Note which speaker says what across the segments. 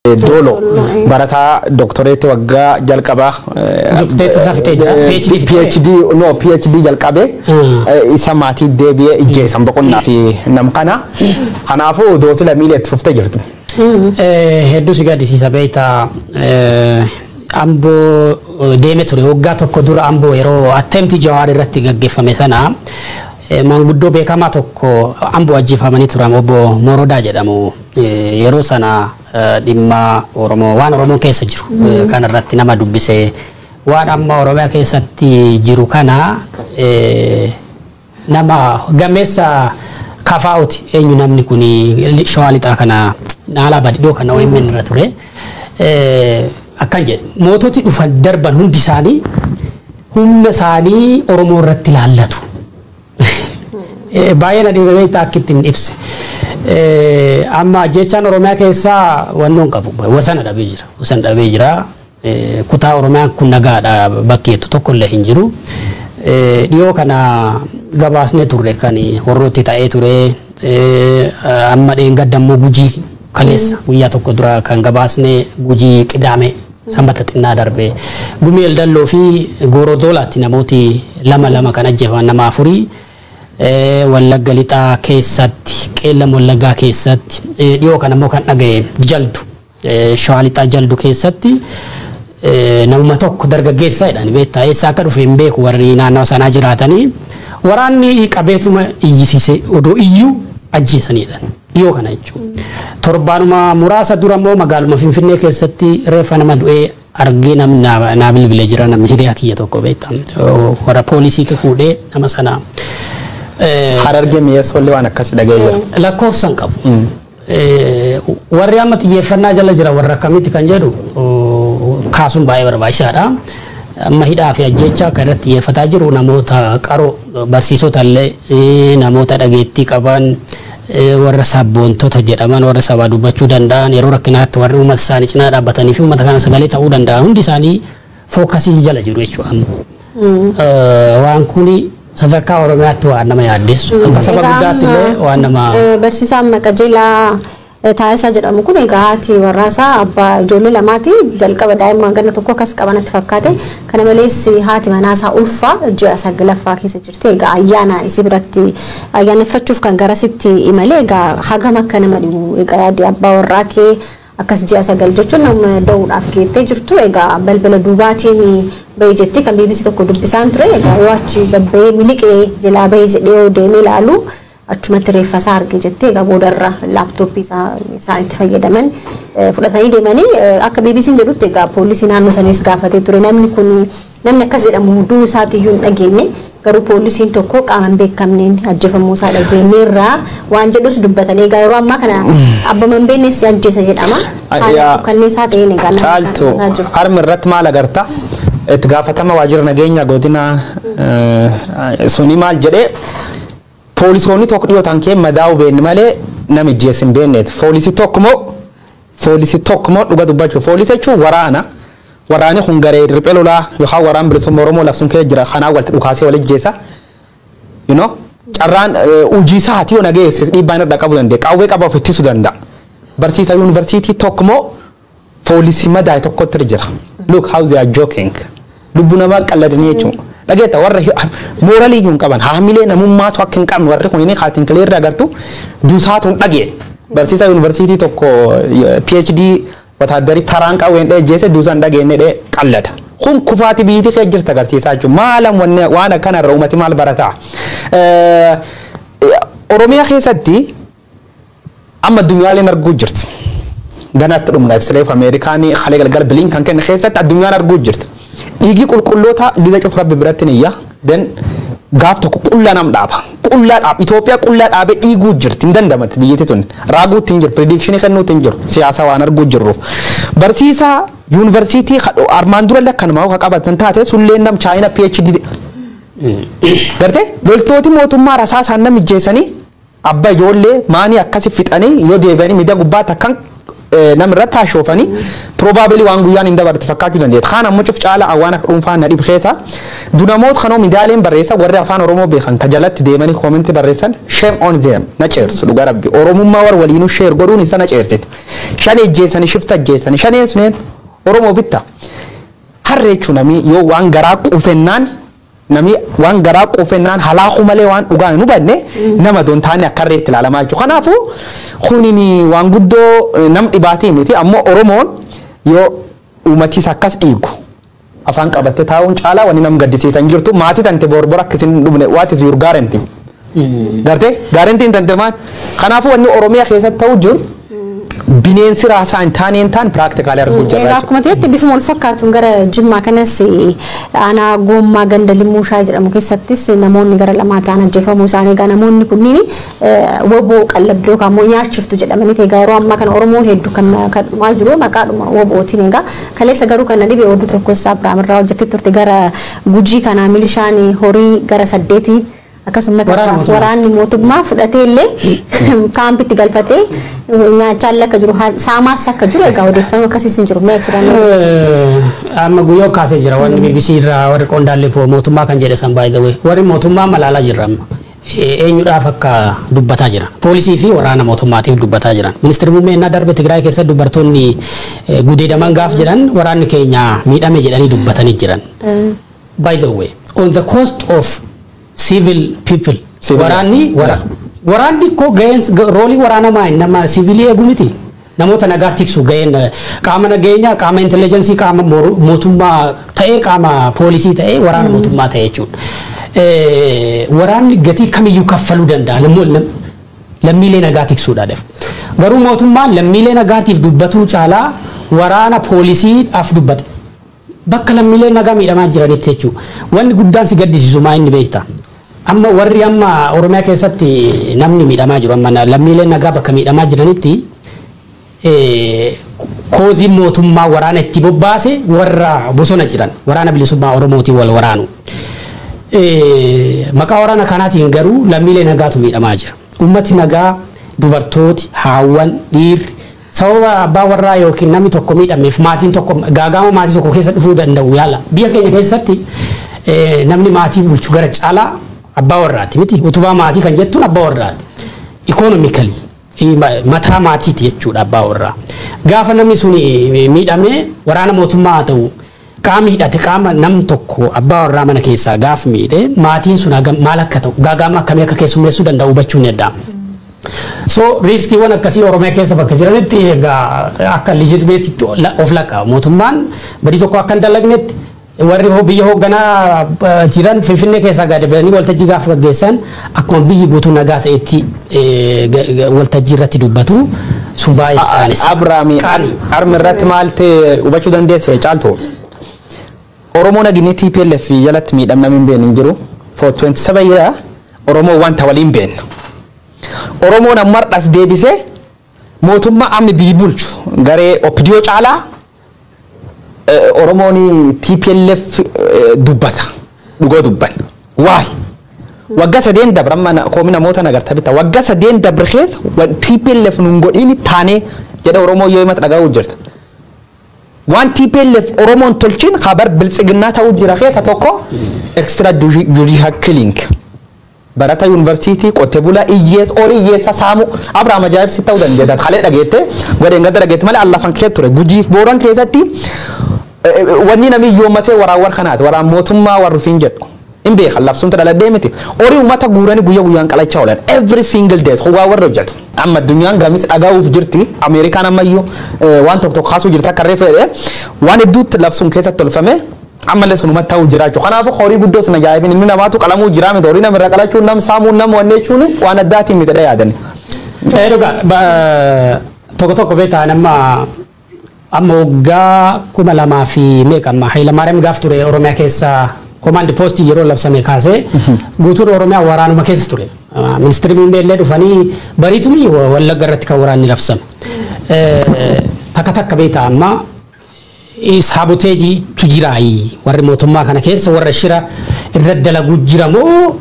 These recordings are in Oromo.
Speaker 1: Doolo barataa doktoreetti waggaa jalqabaa.
Speaker 2: Doktoreetti isaa fixee jira. PhD fixee.
Speaker 1: PhD, no, PhD jalqabee isa maatii deebi'ee ijjeessan boqonnaa fi nam kana. Kanaafuu dooti lammiilee itti fuftee jirtu.
Speaker 2: Hedduu si gaddisiisa beektaa. Amboo deeme ture waggaa tokko dura. Amboo yeroo attempt Jawaar irratti gaggeeffame sana maanguddoo beekamaa tokko Amboo ajjeefamanii turan, obbo Morodaa jedhamu. Yeroo sana dhimma Oromoo, waan Oromoo keessa jiru kana irratti nama dubbise. Waan amma Oromiyaa keessatti jiru kana nama gameessa kafaa'uti. Eenyu namni kun? Shawaa Lixaa kana naalaa badidhoo kana OMN irra ture. Akkan jedhe: moototi dhufan darban hundi isaanii humna isaanii Oromoo irratti ilaallatu. Baay'ee na dhibee beektaa akka ittiin ibse. Amma jechaan Oromiyaa keessaa wannoon qabu wasana dhabee jira. Wasana dhabee jira. Kutaa Oromiyaan kun nagaadha bakkeettu tokko illee hin jiru. Dhiyoo kana gabaasnee turre kan horrootti ta'ee ture. Amma dheengadda immoo Gujii, kaleessa guyyaa tokko dura kan gabaasne, Gujii Qidaame Sanbata xinnaa darbe Gumii Eldalloo fi Goorodoolaatti namooti lama lama kan ajjeefaman, nama afurii. Wallagga Lixaa keessatti, Qeellam Wallaggaa keessatti, dhiyoo kana immoo kan dhagaye Jaldu, Shawaa Lixaa Jaldu keessatti namuma tokko dargaggeessa jedhan beektaa, eessa akka dhufe hin beeku, warri naannawa sanaa jiraatanii waraanni qabeetuma iyyisiise, odoo iyyuu ajjeesanidha. Dhiyoo kana jechuudha. Torbaanuma muraasa dura immoo magaaluma Finfinnee keessatti reeffa nama du'ee argee namni naa bilbilee jira, namni hiriyaa kiyya tokko beektaa. Warra poolisiitu fuudhee nama sana.
Speaker 1: Harargee mi'eessollee waan akkasii dhaga'ee jira.
Speaker 2: Lakkoofsan qabu. Warri amma xiyyeeffannaa jala jira warra akkamitti kan jedhu kaasuun baay'ee barbaachisaadha. Amma hidhaa fi ajjeechaa kan irratti xiyyeeffataa jiru namoota qaroo, barsiisota illee, namoota dhageettii qaban, warra sabboontota jedhaman, warra sabaa dubbachuu danda'an, yeroo rakkinaatti warri uummata isaanii cinaa dhaabbatanii fi uummata kana sagalee ta'uu danda'an hundi isaanii focusii jala jiru jechuudha. Waan kuni sadarkaa Oromiyaatti waan nama yaaddeessu. Akka saba guddaatti illee waan nama.
Speaker 3: Barsiisaan Qajeelaa Taasisaa jedhamu kun egaa haati warraasaa abbaa ijoollee lamaati, jalqaba daa'imman ganna tokko akkas qabanatti fakkaate. Kana malees haati manaasaa ulfaa ji'a saglaffaa keessa jirti. Egaa ayyaana isii biratti ayyaaneffachuuf kan garasitti imale. Egaa hagam akka nama dhibu egaa yaadde, abbaa warraa kee akkas ji'a 9 jechuun nama da'uudhaaf geettee jirtu. Egaa balbala duubaatiin bahee jetti kan BBC tokko dubbisaan ture. Egaa yoo achi babbahee miliqee jalaa bahee jedhee yoo deemee ilaalu achumatti reeffa isaa arge jettee. Egaa boodarra laaptooppii isaan itti fayyadaman fudhatanii deemanii. Akka BBC'n jedhutti egaa poolisii naannoo saniis gaafatee ture, namni kun namni akkas jedhamu duu isaatiiyyuu hin dhageenye, garuu poolisiin tokko qaama hin beekamneen ajjeefamuu isaa dhageenyeerraa waan jedhus dubbatanii. Egaa yeroo ammaa kana abbama hin beeknes ajjeesa jedhama. Haala suukanneessaa ta'een egaa nama
Speaker 1: Caaltu
Speaker 3: kan jiru.
Speaker 1: Harmi irratti maal agarta? Itti gaafatama waajjira nageenya godina suni maal jedhee? Poolisoonni tokko dhiyootaan kee madaa'uu beekni malee nama ijjeessi hin beekneeti. Poolisii tokko moo dhuga dubbachuu, poolisii jechuun waraana. Waraanni kun garee riphee lolaa yookaan waraan bilisummaa Oromoo labsuun kee jira kanaa walitti dhukaasee wal ijjeessa. Carraan hojii isaati yoo nageesse dhiibbaan irra qabuu danda'a. Qawwee qaba, of ittisuu danda'a. Barsiisaa yuunivarsiitii tokko moo poolisii madaa'e tokkotti jira. Look how they are joking. Lubbuu namaa qalladanii jechuudha. Dhageetta, warra moralii iyyuu hin qaban, haamilee namummaatu akka hin qabne warri kun inni kaatiin kilee irra agartu duusaatu hin dhageen. Barsiisaa yuunivarsiitii tokko PhD wataaddarii taraan qawween dhee jeese duusaan hin dhageenye dhee qallada. Kun kufaati biitii kee jirta agarsiisaa jechuudha. Maalam waan akkanarra uummati maal barataa? Oromiyaa keessatti amma addunyaaleen arguu jirti. Ganatti dhumna ibsileef Ameerikaan halee galgal biliin kan kenne keessatti addunyaan arguu jirti. Dhiigi qulqulloota giza cufa Rabbi biratti ni iyya. Then gaaf tokko qullaa nam dhaaba. Qullaa dhaaba. Itoophiyaa qullaa dhaabee dhiiguu jirti. Hin dandamatti biyyatti tun. Raaguutti hin jiru. Predictionii kennuutti hin jiru. Siyaasa waan arguu jirruuf. Barsiisaa yuunivarsiitii armaan dura akkanuma akka qabatan taate sullee nam Chaayina PhD. Gartee loltooti mootummaa rasaasaan nam ijjeessanii abbaa ijoollee maanii akkasi fixanii yoo deebi'anii miidiyaa gubbaatti akkan Namirratti haashoofanii probably waan guyyaan hin dabarte fakkaachuu dandeetta. Kaan ammoo cuf caala waan akka dhuunfaa na dhibxeeta. Dunamoota kanoo miidiyaaleen barreessan, warri afaan Oromoo beekan ka jalatti deemanii comment barreessan, shame on them, na ceersu dhugaa rabbi. Oromummaa warra waliinuu share godhuun isa na ceersite. Shan ejjeessanii, shifta ejjeessanii, shaneen suneen Oromoo bitta. Harree jechuun namni yoo waan garaa quufennaan, namni waan garaa quufennaan halaakuu malee waan dhugaa hin hubanne nama doon taane akka harreetti ilaalamaa jechuudha. Kanaafuu kunin waan guddoo nam dhibaatii miti, ammoo Oromoon yoo uummatiis akkas dhiigu afaan qabattee taa'uun caalaa wanni nam gaddisiisan jirtu. Maatii tante borbor akka isin dhumne, what is your guarantee? Gartee guarantee tante maal? Kanaafuu wanni Oromiyaa keessatti ta'u jiru bineensi raasaa hin taane hin taane practically arguu jirra.
Speaker 3: Egaa akkuma ta'etti bifuma wal fakkaatuun gara Jimmaa kanas aanaa Goommaa ganda Limmuushaa jedhamu keessattis namoonni gara lamaa ta'an ajjeefamuu isaanii. Egaa namoonni kunniin woboo qallabdoo yookaan immoo nyaachiftu jedhamanii, egaa yeroo ammaa kana Oromoon hedduu kan dhumaa jiru maqaadhuma wobootiin. Egaa kaleessa garuu kan na dhibe oduu tokkos Abiraam irraa hojjettee turte, gara Gujii kanaa milishaan horii gara saddeetii akkasumas waraanni mootummaa fudhatee illee kaampitti galfatee nyaachaa illee akka jiru, saamaas akka jiru, egaa odeeffannoo akkasiis hin jiru mee jiran.
Speaker 2: Amma guyyoo kaasee jira wanni BBC irraa warri qondaalli mootummaa kan jedhe san. By the way, warri mootummaa malaalaa jirra amma. Eenyudhaaf akka dubbataa jiran, poolisii fi waraana mootummaatiif dubbataa jiran. Ministeerri muummee innaa darbe Tigraay keessatti dubartoonni gudeedaman gaaf jedhan, waraanni keenya miidhame jedhanii dubbatanii jiran. By the way, on the cost of civil people, waraanni waraanni koo gaheen role waraana maa nama siviilii eeguu miti. Namoota nagaa tiksu gaheen qaama nageenyaa, qaama intelligence, qaama mootummaa ta'ee, qaama poolisii ta'ee, waraana mootummaa ta'ee jechuudha. Waraanni gatii kamiyyuu kaffaluu danda'a lammiilee nagaa tiksuudhaaf. Garuu mootummaan lammiilee nagaatiif dubbatuu caalaa waraana poolisiidhaaf dubbata. Bakka lammiilee nagaa miidhamaa jiranitti jechuudha. Wanni guddaan si gaddisiisu maa inni beektaa? Amma warri amma Oromiyaa keessatti namni miidhamaa jiru, amma lammiileen nagaa bakka miidhamaa jiranitti, cause mootummaa waraana itti bobbaase warra bosona jiran waraana bilisummaa Oromootiin wal waraanu. Maqaa waraana kanaatiin garuu lammiilee nagaatu miidhamaa jira. Uummati nagaa, dubartooti, haawwan, dhiirri, sababa abbaa warraa yookiin namni tokko miidhameef maatiin tokko gaagaama maatii tokko keessa dhufuu danda'u yaala. Biyya keenya keessatti namni maatii bulchu gara caalaa abbaa warraati miti, utubaa maatii kan jettuun abbaa warraati. Economically mataa maatiiti jechuudha abbaa warraa. Gaafa namni sun miidhamee, waraana mootummaa haa ta'u, qaamni hidhate, qaama nam tokko abbaa warraa mana keessaa gaaf miidhe, maatiin sun maal akka ta'u, gaagaama akkamii akka keessummeessuu danda'u hubachuu ni danda'ama. So riskiiwwan akkasii Oromiyaa keessa bakka jiranitti egaa akka legitimateitti of lakka mootummaan badii tokko akka hin dalagnetti warri biyya hoogganaa jiran Finfinnee keessaa gadi ba'anii waltajjii gaafa gaggeessan akkuma biyyi guutuu nagaa ta'etti waltajjii irratti dubbatu sun baay'ee qaanessa.
Speaker 1: Abrahaami, armi irratti maal ta'e hubachuu dandeesse caaltu? Oromoo naginni TPLF jalatti miidhamna hin beekne hin jiru. For 27 year Oromoo wanta waliin beekna. Oromoon amma har'as deebisee mootummaa amni biyyi bulchu garee OPDO caalaa Oromoon TPLF dubbata. Dhugoo dubban. Waay. Waggaa 3 dabre amma koomi namoota nagarta bitta. Waggaa 3 dabre keessa TPLF nun godhiin taanee jedha Oromoo yoo himata dhaga'uu jirta. Waan TPLF Oromoon tolchin kabar biltsiginnaa ta'uu jira keessa tokko extra judicial killing. Barata yuunivarsiitii, qote bulaa, hiyyeessa, horii hiyyeessa saamu. Abrahaam, ajaa'ibsi ta'uu dandeetta. Kalee dhageette, godheen gadda dhageette malee allafan kee ture. Gujiif Booran keessatti wanni namni yoommatee waraawwan kanaati. Waraan mootummaa warri ofiin jedhu. Hin beekan, labsuun dhaladhee miti. Horii uummata guuranii guyyaa guyyaan qalachaa oolan. Every single day hogaa warra hojjetu. Amma addunyaan gamis dhagahuuf jirti. Ameerikaan ammayyuu waan tokko tokko kaasuu jirti akka reefu jedhee waan hedduutti labsuun keessatti tolfame ammallee sunumatti ta'uu jira jechuudha. Kanaafuu horii guddoo sana ajaa'ibin inni namaatu qalamuu jira miti, horii namirra qalachuun, nam saamuun, nam wanne jechuun waan addaatiin miti dha yaadan.
Speaker 2: Dhugaa tokko tokko beektaa, nama amma waggaa 2000 fi meeqa amma Hayilamaariyaam gaaf ture Oromiyaa keessa command postii yeroo labsame kaasee guutuun Oromiyaa waraanuma keessa ture. Ministeerri muummee illee dhufanii bariituni Wallagga irratti kan waraanni labsame. Takka takka beektaa, amma sabotageitu jiraayi, warri mootummaa kana keessa warra shira irra dalaguu jira moo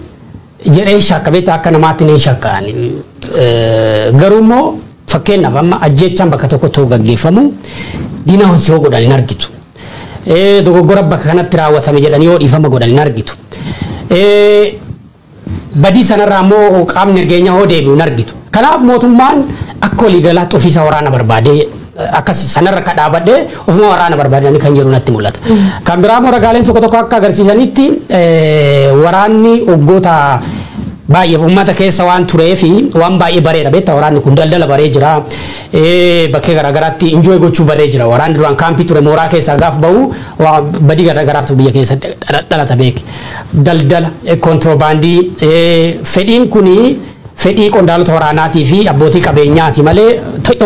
Speaker 2: jedhee shakka beektaa, akka namaatti ni shakkaan. Garuu immoo Fakkeenyaaf amma ajjeechaan bakka tokkotti gaggeeffamu denounce yoo godhan hin argitu. Dogoggora bakka kanatti raawwatame jedhanii yoo dhiifama godhan hin argitu. Badii sanarraa immoo qaamni nageenyaa hoo deebi'u hin argitu. Kanaaf mootummaan akka waliigalaatti ofiisa waraana barbaadee akkas sanarra akka dhaabadhee ofuma waraana barbaadanii kan jedhu natti mul'ata. Kan biraa immoo ragaaleen tokko tokko akka agarsiisanitti waraanni waggoota baay'eef uummata keessa waan turee fi waan baay'ee bareera beektaa waraanni kun daldala baree jira. Bakkee garaagaraatti enjoy gochuu baree jira. Waraanni duraan kaampii ture mooraa keessaa gaaf bahu badii garaagaraatu biyya keessa dhalata beeke. Daldala, kontiroobaandii fedhiin kuni fedhii qondaalota waraanaatii fi abbootii qabeenyaati malee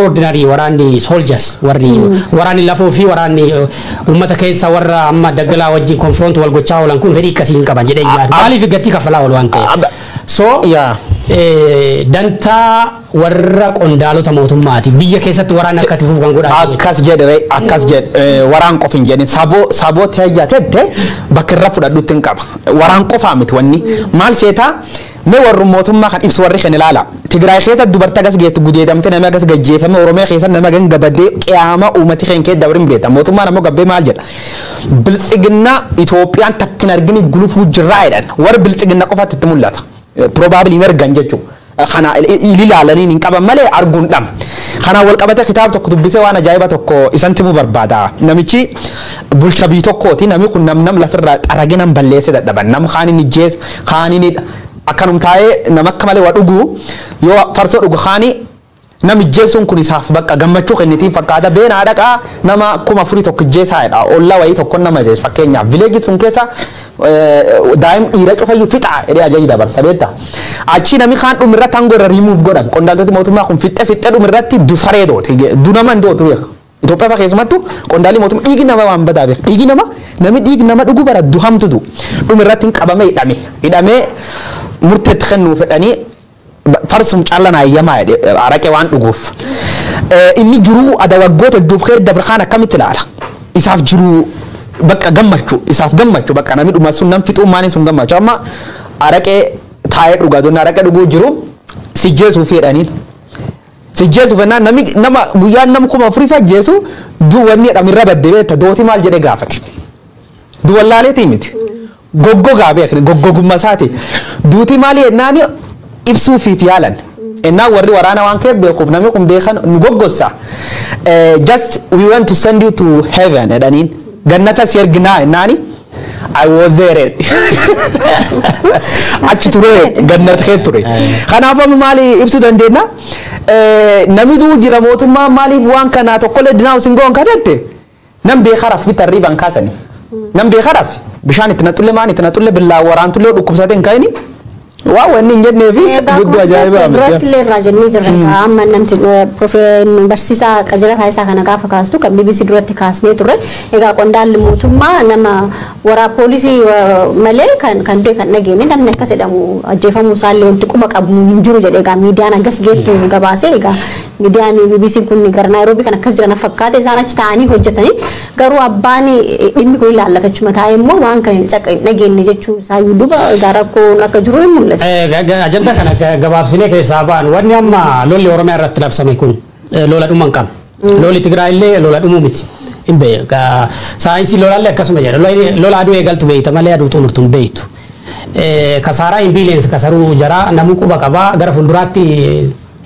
Speaker 2: ordinary waraanni soldiers warri waraanni lafoo fi waraanni uummata keessa warra amma daggalaa wajjin confront wal gochaa oolan kun fedhii akkasii hin qaban jedhee yaadu. Maaliif gatii kaffalaa oolu waan ta'eef. So dantaa warra qondaalota mootummaati biyya keessatti waraanni akka itti fufu kan godhaa jiru.
Speaker 1: Akkas jedhe, akkas jedhe, waraan qof hin jedhin, saboo ta'ee tette bakka irra fudhadhutti hin qaba. Waraan qofaa miti wanni. Maal seetaa mee warri mootummaa kan ibsu warri kan ilaala. Tigraay keessa dubartii agas geettu gudeedamte nama agas gajjeefame, Oromiyaa keessa nama gan gabadee qiyaama uummati kan kee dabrin beekta. Mootummaan ammoo gabbee maal jedha? Biltsiginnaa Itoophiyaan takkin argini gulufuu jirraa jedhan. Warri biltsiginnaa qofaatti itti mul'ata. Probably hin argan jechuudha. Kana ilaalanii hin qaban malee arguun dham. Kanaan wal qabatee kitaaba tokko dubbisee waan ajaa'iba tokko isan timuu barbaada. Namichi bulcha biyya tokkooti. Namni kun nam lafirraa xaragee nam balleessee dadhaban. Nam kaan inni ijjees kaan inni akkanum taa'ee nama akka malee waa dhugu yoo farsoo dhugu kaani nam ijjeessuun kun isaaf bakka gammachuu kennitiin fakkaata. Beenaa dhaqaa nama 4000 ijjeesaa jedha. Ollaa wayii tokko nama ijjees fakkeenyaaf. Vileeji sun keessa daa'im dhiira cufayyuu fixaa jedhee ajaji dabarsa beektaa. Achi namni kaan dhumirratti aangoo irra rimuuf godhan qondaaltoti mootummaa kun fixxe fixxe dhumirratti dusaree dooti dunama hin dootu beeka. Itoophiyaa fa keessumattuu qondaalli mootummaa dhiigi nama waan badaa beeka. Dhiigi nama namni dhiigi nama dhugu bara duhamtutu dhumirratti hin qabame hidhame hidhamee murteetti kennuu fedhanii farsum caallan ayyamaa jedhe araqee waan dhuguuf. Inni jiruu ada waggoota hedduuf kee dabre kaan akkamitti ilaala? Isaaf jiruu bakka gammachuu isaaf gammachuu bakka namni dhuma sun nam fixuu maanii sun gammachuu amma araqee taa'ee dhugaa donna araqee dhuguu jiru sijjeesuu fedhaniin. Sijjeesuu fennaan namni nama guyyaan nama 4000 fajjeesu duwwanni jedhamu irra badde beekta dooti maal jedhee gaafate. Duwwallaaleetii miti. Goggogaa beekni goggogummaa isaati. Duuti maali jennaan ibsuufiif yaalan. Ennaan warri waraana waan kee beekuuf namni kun beekan nu goggossa. Just we want to send you to heaven jedhaniin. Gannata si erginaa jennaani. I was there. Achi ture gannata kee ture. Kanaaf amma maali ibsuu dandeenya? Namni duu jira mootummaa maaliif waan kanaa tokkollee denounce hin goon katette nam beekaraaf bitta riban kaasani. Nam beekaraaf bishaan itti naxullee maan itti naxullee billaa waraantullee dhukkubsatee hin ka'ini. Waa wanni hin jennee fi guddoo ajaa'ibaa miti.
Speaker 3: Duratti illee irraa jennee jirra. Amma namti barsiisaa Qajeelaa Taayisaa kana gaafa kaastu kan BBC duratti kaasnee turre. Egaa qondaalli mootummaa nama waraa poolisii malee kan du'e kan dhageenye namni akkas jedhamu ajjeefamuu isaallee wanti quba qabnu hin jiru jedhe. Egaa miidiyaan akkas geettu gabaase. Egaa miidiyaan BBC kun gara Naayiroobii kan akkas jiran fakkaate isaan achi taa'anii hojjetanii garuu abbaan dhimmi kun ilaallata jechuudha taa'ee immoo waan kana hin dhageenye jechuu isaayyuu duba egaa rakkoon akka jiru hin mul'isa.
Speaker 2: Ajanda kana gabaabsinee keessaa ba'an wanni amma lolli Oromiyaa irratti labsame kun lola dhuma hin qabne. Lolli Tigraay illee lola dhumuu miti. Hin beeku. Saayinsii lolaallee akkasuma jedha. Lola aduu eegaltu beeyta malee aduu xumurtu hin beeytu. Kasaaraa hin biileensi kasaruu jaraa namuu quba qabaa gara fuulduraatti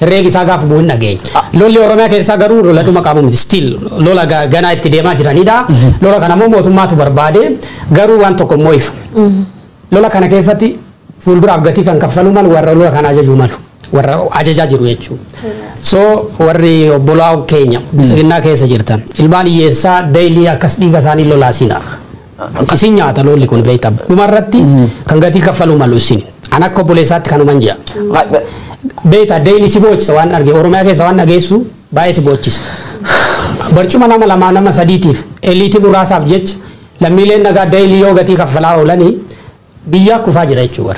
Speaker 2: herreegi isaa gaafa bu'u hin dhageenya. Lolli Oromiyaa keessaa garuu lola dhuma qabu miti. Still lola ganaa itti deemaa jiranidha. Lola kana immoo mootummaatu barbaade garuu waan tokko immoo ifa. Lola kana keessatti fuulduraaf gatii kan kaffaluu malu warra lola kana ajajuu malu. Warra ajajaa jiru jechuudha. So warri obbolaa keenya biltsiginnaa keessa jirtan ilmaan hiyyeessaa daily akkas dhiiga isaanii lolaasinaaf. Isin nyaata lolli kun beektaa. Dhumarratti kan gatii kaffaluu malu isin. An akka obboleessaatti kanuman jira. Beektaa daily si boochisa waan arge Oromiyaa keessa waan dhageessu baay'ee si boochisa. Barcuma nama lamaa nama sadiitiif eliitii muraasaaf jecha lammiileen nagaa daily yoo gatii kaffalaa oolanii biyya kufaa jira jechuudha.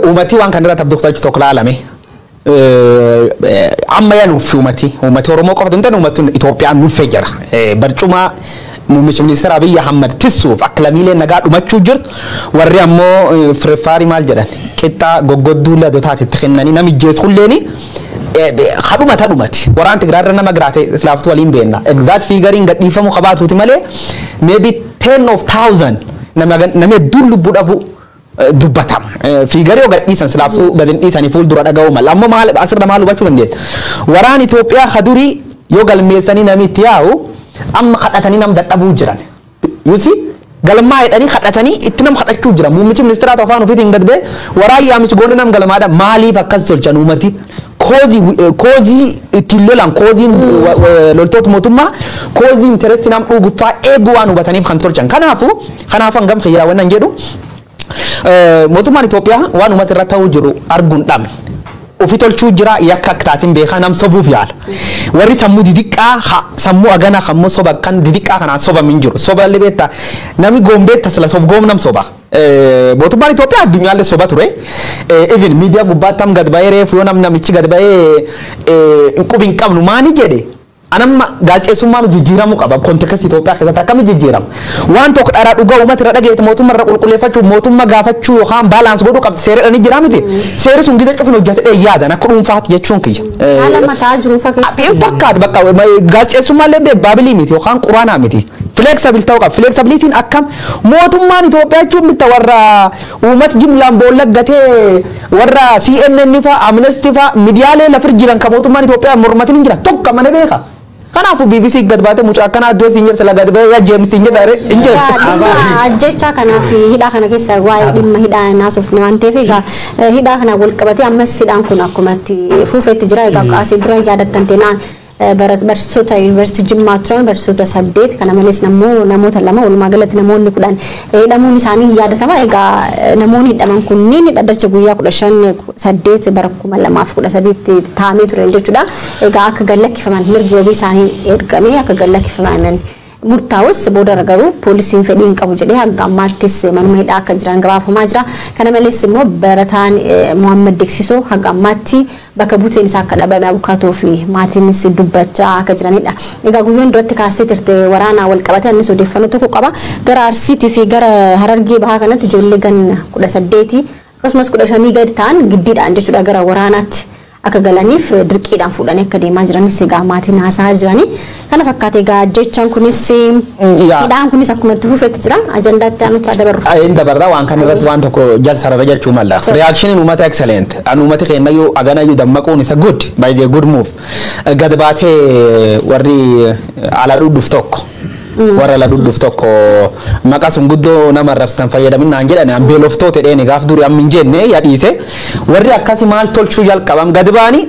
Speaker 1: Uummatii waan kana irratti abdii kutachuu tokko laalame. Amma yaa nuuf uummati Oromoo qofa hin taane uummatni Itoophiyaan nuffee jira. Barcuma Muummichi ministeera Abiyyi Ahmad tissuuf akka lammiileen nagaa dhumachuu jirtu warri ammoo firfaarii maal jedhan qixxaa goggodduu ladotaati itti kennanii nami jeessulleeni hadhuma tadhumati waraan Tigraarra nama giraate islaaftu waliin beenna exact figuriin gadhiifamu qabaatuuti malee maybe 10 of 1000 nama nama hedduun lubbuu dhabu dubbatama. Fiigaree gadhiisan silaaftuu gadi dhiisanii fuuldura dhaga'uu mala. Ammoo maal asirra maal hubachuu dandeetta? Waraan Itoophiyaa kadurii yoo galmeessanii namni itti yaa'u amma kadhatanii nam dadhabuu jiran. You see? Galmaa jedhanii kadhatanii itti nam kadhachuu jira. Muummichi ministeeraa afaan ofiitiin gad ba'e waraan yaamichi goonni nam galmaadha maaliif akkas tolchan uummati? Cause ittiin lolan causeiin loltoota mootummaa cause interest nam dhuguffaa eeguu waan hubataniif kan tolchan. Kanaafuu hangam xiyyaawwan jedhu mootummaan Itoophiyaa waan uummata irra ta'uu jiru arguun dhabne. Ofi tolchuu jira yakka akka taatiin beekaa nam sobuuf yaala. Warri sammuu didiqqaa sammuu aganaa kammoo soba kan didiqqaa kanaan sobam hin jiru. Soba illee beektaa namni goombeetta sila sobgoom nam soba. Mootummaan Itoophiyaa addunyaallee soba ture. Even miidiyaa gubbaatti am gad ba'ee reefu yoo namichi gad ba'ee qubi hin qabnu maani jedhe. Anamma gaazexeessummaan jijjiiramuu qaba. Context Itoophiyaa keessatti akkami jijjiirama? Waan tokko dharaa dhugaa uummata irra dhageete mootummaa irra qulqulleeffachuu mootummaa gaafachuu yookaan balance godhuu qabdi seera dhani jira miti. Seerri sun gita cufin hojjate yaadan akka dhuunfaatti jechuun kiyya.
Speaker 3: Haala mataa jiru fakkeessa.
Speaker 1: Hin fakkaatu bakka gaazexeessummaan illee baabilii miti yookaan quraanaa miti. Flexible ta'uu qaba. Flexibilityn akkam mootummaan Itoophiyaa jechuun bitta warra uummata jimlaan boolla gatee warra CNN fa'a Amnesty fa'a miidiyaalee lafir jiran kan mootummaan Itoophiyaa mormatiin hin jira tokko mana beeka. Kanaafuu BBC gad baatee mucaa akkanaa iddoo siin jirti la gad ba'ee yaa James siin jedha hin jedhu.
Speaker 3: Dhimma ajjechaa kanaa fi hidhaa kana keessa waa'ee dhimma hidhaa naasuuf waan ta'eef egaa hidhaa kana wal qabatee ammas hidhaan kun akkuma itti fuufeetti jira egaa asii dura yaadattan teenaan barsiisota yuunivarsiitii Jimmaa turan barsiisota 8 kana malees namoota 2 walumaa galatti namoonni 10 hidhamuun isaanii yaadatama. Egaa namoonni hidhaman kunniin dhaddacha guyyaa 15 8 bara 2013 taa'amee ture jechuudha. Egaa akka gallakkifaman mirgi wabii isaanii ergamee akka gallakkifaman murtaa'us booda garuu poolisiin fedhii hin qabu jedhee hanga ammaattis manuma hidhaa akka jiran gabaafamaa jira. Kana malees immoo barataan Muhammad Deeksisoo hanga ammaatti bakka buuteen isaa akka dhabame abukaatoo fi maatiinis dubbachaa akka jiranidha. Egaa guyyaan duratti kaastee turte waraanaa wal qabate innis odeeffannoo tokko qaba. Gara Arsiitii fi gara Harargee Bahaa kanatti ijoollee ganna 18 akkasumas 15 gadi ta'an giddiidhaan jechuudha gara waraanaatti akka galaniif dirqiidhaan fuudhanii akka deemaa jiranis egaa maatiin haasa'aa jiranii. Kana fakkaate egaa jechaan kunis hidhaan kunis akkuma itti fufetti jira. Ajandaatti aanutti haa dabarru.
Speaker 1: Inni dabarra waan kana irratti waan tokko jal sarara jechuu mala. Reactioniin uummata excellent. An uummati keenyayyuu aganayyuu dammaquun isa good by the good move. Gad baatee warri ala dhudhuuf tokko. Warra ala dhudhuuf tokko maqaa sun guddoo nama arrabsitan fayyadaminaan jedhan an beeloftoota dheeni gaaf duri amma hin jenne yaa dhiise. Warri akkasi maal tolchuu jalqaban gad ba'anii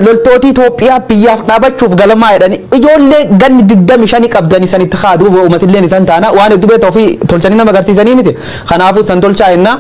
Speaker 1: loltooti Itoophiyaa biyyaaf dhaabachuuf galmaa jedhani ijoollee ganni 25 qabdanii sanitti kaaduu uummatilleen isaan taana waan hedduu beektaa ofii tolchanii nama agarsiisanii miti. Kanaafuu san tolchaa jennaa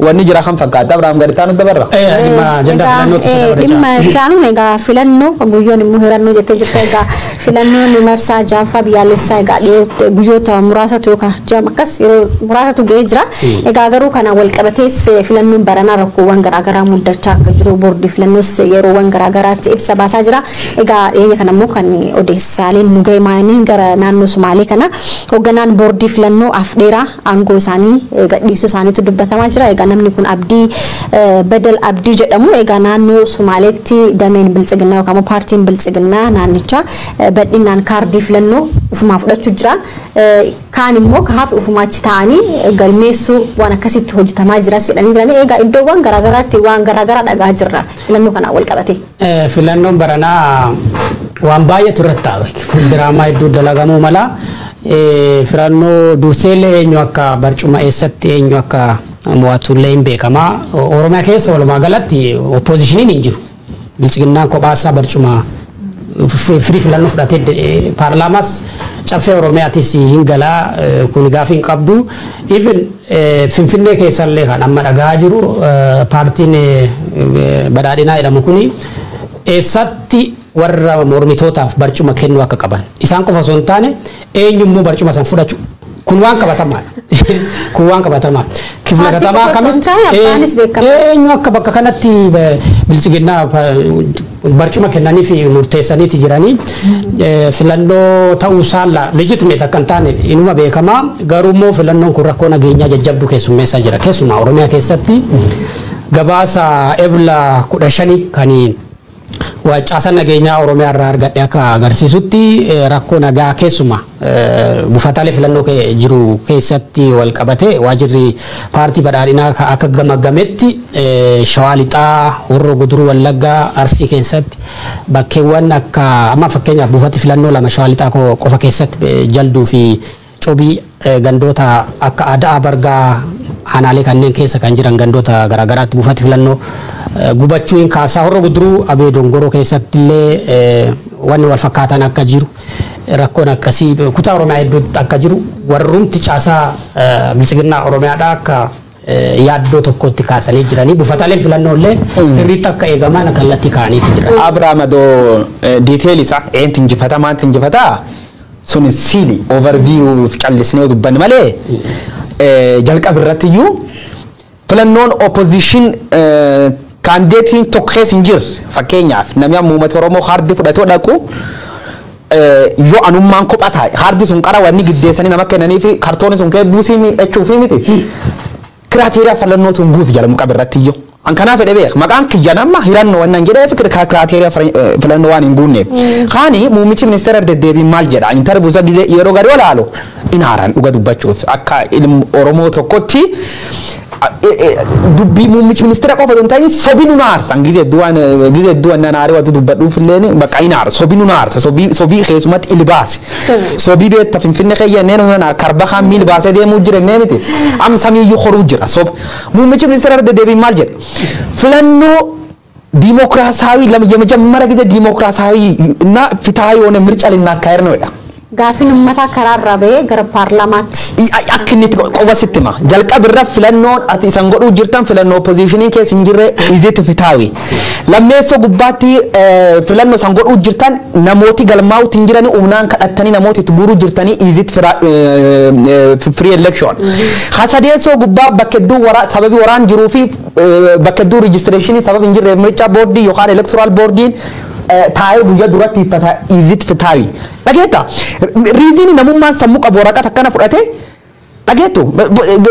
Speaker 1: wanni jira kan fakkaata Abiraam gadi taanu dabarra.
Speaker 2: Dhimma ajandaa filannootti isa dabarra.
Speaker 3: Dhimma taanu egaa filannoo guyyoon immoo hirannoo jettee jirta egaa filannoon marsaa jaaffaa biyyaalessaa egaa dhiyootti guyyoota muraasatu yookaan ji'a akkas yeroo muraasatu ga'ee jira. Egaa garuu kana wal qabatees filannoon baranaa rakkoowwan garaagaraa muddachaa akka jiru boordii filannoos yeroowwan garaagaraatti ibsa baasaa jira. Egaa dhiyeenya kana immoo kan odeessaaleen nu ga'e maanii gara naannoo Sumaalee kana hoogganaan boordii filannoo afdheeraa aangoo isaanii gadhiisuu isaaniitu dubbatamaa jira. Egaa namni kun Abdii Badal Abdii jedhamu egaa naannoo Sumaaleetti dameen biltsiginnaa yookaan immoo paartiin biltsiginnaa naannichaa bal'inaan kaardii filannoo ufumaa fudhachuu jira. Kaan immoo kaaf ufumaa achi taa'anii galmeessuu waan akkasitti hojjetamaa jira jedhanii jiranii. Egaa iddoowwan garaagaraatti waan garaagaraa dhagaa jirra filannoo kanaan wal qabate.
Speaker 2: Filannoon baranaa waan baay'eetu irratti ta'a. Fuuldiraamaa hedduu dalagamuu mala. Filannoo durseellee eenyu akka barcuma eessatti eenyu akka mo'atullee hin beekama. Oromiyaa keessa walumaa galatti oppoozishiniin hin jiru. Biltsiginnaan kophaasaa barcuma firii filannoo fudhatee paarlaamaas caffee Oromiyaatis hin galaa kun gaafii hin qabdu. Even Finfinnee keessallee kan amma dhagaa jiru paartiin badhaadhinaa jedhamu kuni eessatti warra mormitootaaf barcuma kennuu akka qaban. Isaan qofa osoo hin taane eenyummoo barcuma san fudhachuu kun waan qabatamaadha. Kun waan qabatamaa. Kifla katamaa akkamitti eenyu akka bakka kanatti bilchiginnaa barcuma kennanii fi murteessaniiti jiranii filannoo ta'uu saala legitimate akka hin taane inuma beekamaa, garuu immoo filannoon kun rakkoo nageenyaa jajjabduu keessummeessaa jira. Keessumaa Oromiyaa keessatti gabaasa Ebla 15 kan caasaa nageenyaa Oromiyaa irraa argadhe akka agarsiisutti, rakkoo nagaa keessumaa buufataalee filannoo jiru keessatti wal qabate waajirri paartii badhaadhinaa akka gamaggametti Shawaa Lixaa, Horroo Guduruu Wallaggaa, Arsii keessatti bakkeewwan akka amma fakkeenyaaf buufati filannoo lama Shawaa Lixaa qofa keessatti Jalduu fi Cobii, gandoota akka Aadaa Bargaa, aanaalee kanneen keessa kan jiran gandoota garaagaraatti buufati filannoo gubachuu hin kaasaa. Horroo Guduruu Abee Dongoroo keessatti illee wanni wal fakkaatan akka jiru, rakkoon akkasii kutaa Oromiyaa hedduutti akka jiru warrumti caasaa bilchiginnaa Oromiyaadhaa akka yaaddoo tokkotti kaasanii jiranii, buufataaleen filannoo illee sirriitti akka eegaman kallattii kaa'aniiti jiran.
Speaker 1: Abrahaam, adoo detail isaa eentu injifataa, maantu injifataa sun siili overview callisnee dubbanne malee, jalqaba irratti iyyuu filannoon opposition candidateiin tokko keessa hin jirre, fakkeenyaaf namni amma uummata Oromoo kaardii fudhatee dhaqu, yoo anummaan kophaa taa'e kaardii sun qara wanni giddeessanii nama kennanii fi kartoonni sun kee buusii jechuufi miti. Criteria filannoo sun guutu jedhamu qaba irratti iyyuu. An kanaaf fedhe beek maqaan kiyya nama hirannoo wannan jedheef criteria filannoo waan hin guunneef. Kaani muummichi ministeera deddeebiin maal jedha interview isa gizee yeroo gadi olaalu in haaraan dhuga dubbachuuf akka ilmi Oromoo tokkotti dubbii muummichi ministeera qofa osoo hin ta'in sobi nu aarsan gizee duwwan gizee duwwan nan aaree watu dubbadhuuf illee bakka in aarsa, sobi nu aarsa, sobii sobii keessumatti ilbaase sobii beekta Finfinne keeyyannee nu karba kaan miil baasee deemuu jira innee miti am samiiyyuu horuu jira. Sob muummichi ministeera deddeebiin maal jedha? Filannoo ዲሞክራሲያዊ የመጀመሪያ ጊዜ ዲሞክራሲያዊ እና ፍትሃዊ የሆነ ምርጫ ልናካሄድ ነው ይላል።
Speaker 3: Gaafiin uummataa karaarraa bahee gara paarlaamaatti.
Speaker 1: Akka inni itti qofa sitti hima. Jalqaba irra filannoon ati isan godhuu jirtan filannoo oppositioniin keessa hin jirre izitti fitaawi. Lammeessoo gubbaatti filannoo isan godhuu jirtan namooti galmaa'uutti hin jirani, humnaan kadhattanii namooti itti guuruu jirtanii, izitti free election. Hasadeessoo gubbaa bakka hedduu sababii waraan jiruu fi bakka hedduu registrationii sababii hin jirreef mirca boordii yookaan electoral boardiin taa'ee guyyaa duratti iffata izitti fitaawi. Dhageetta, reasonii namummaan sammuu qabu waraqata akkana fudhatee dhageettu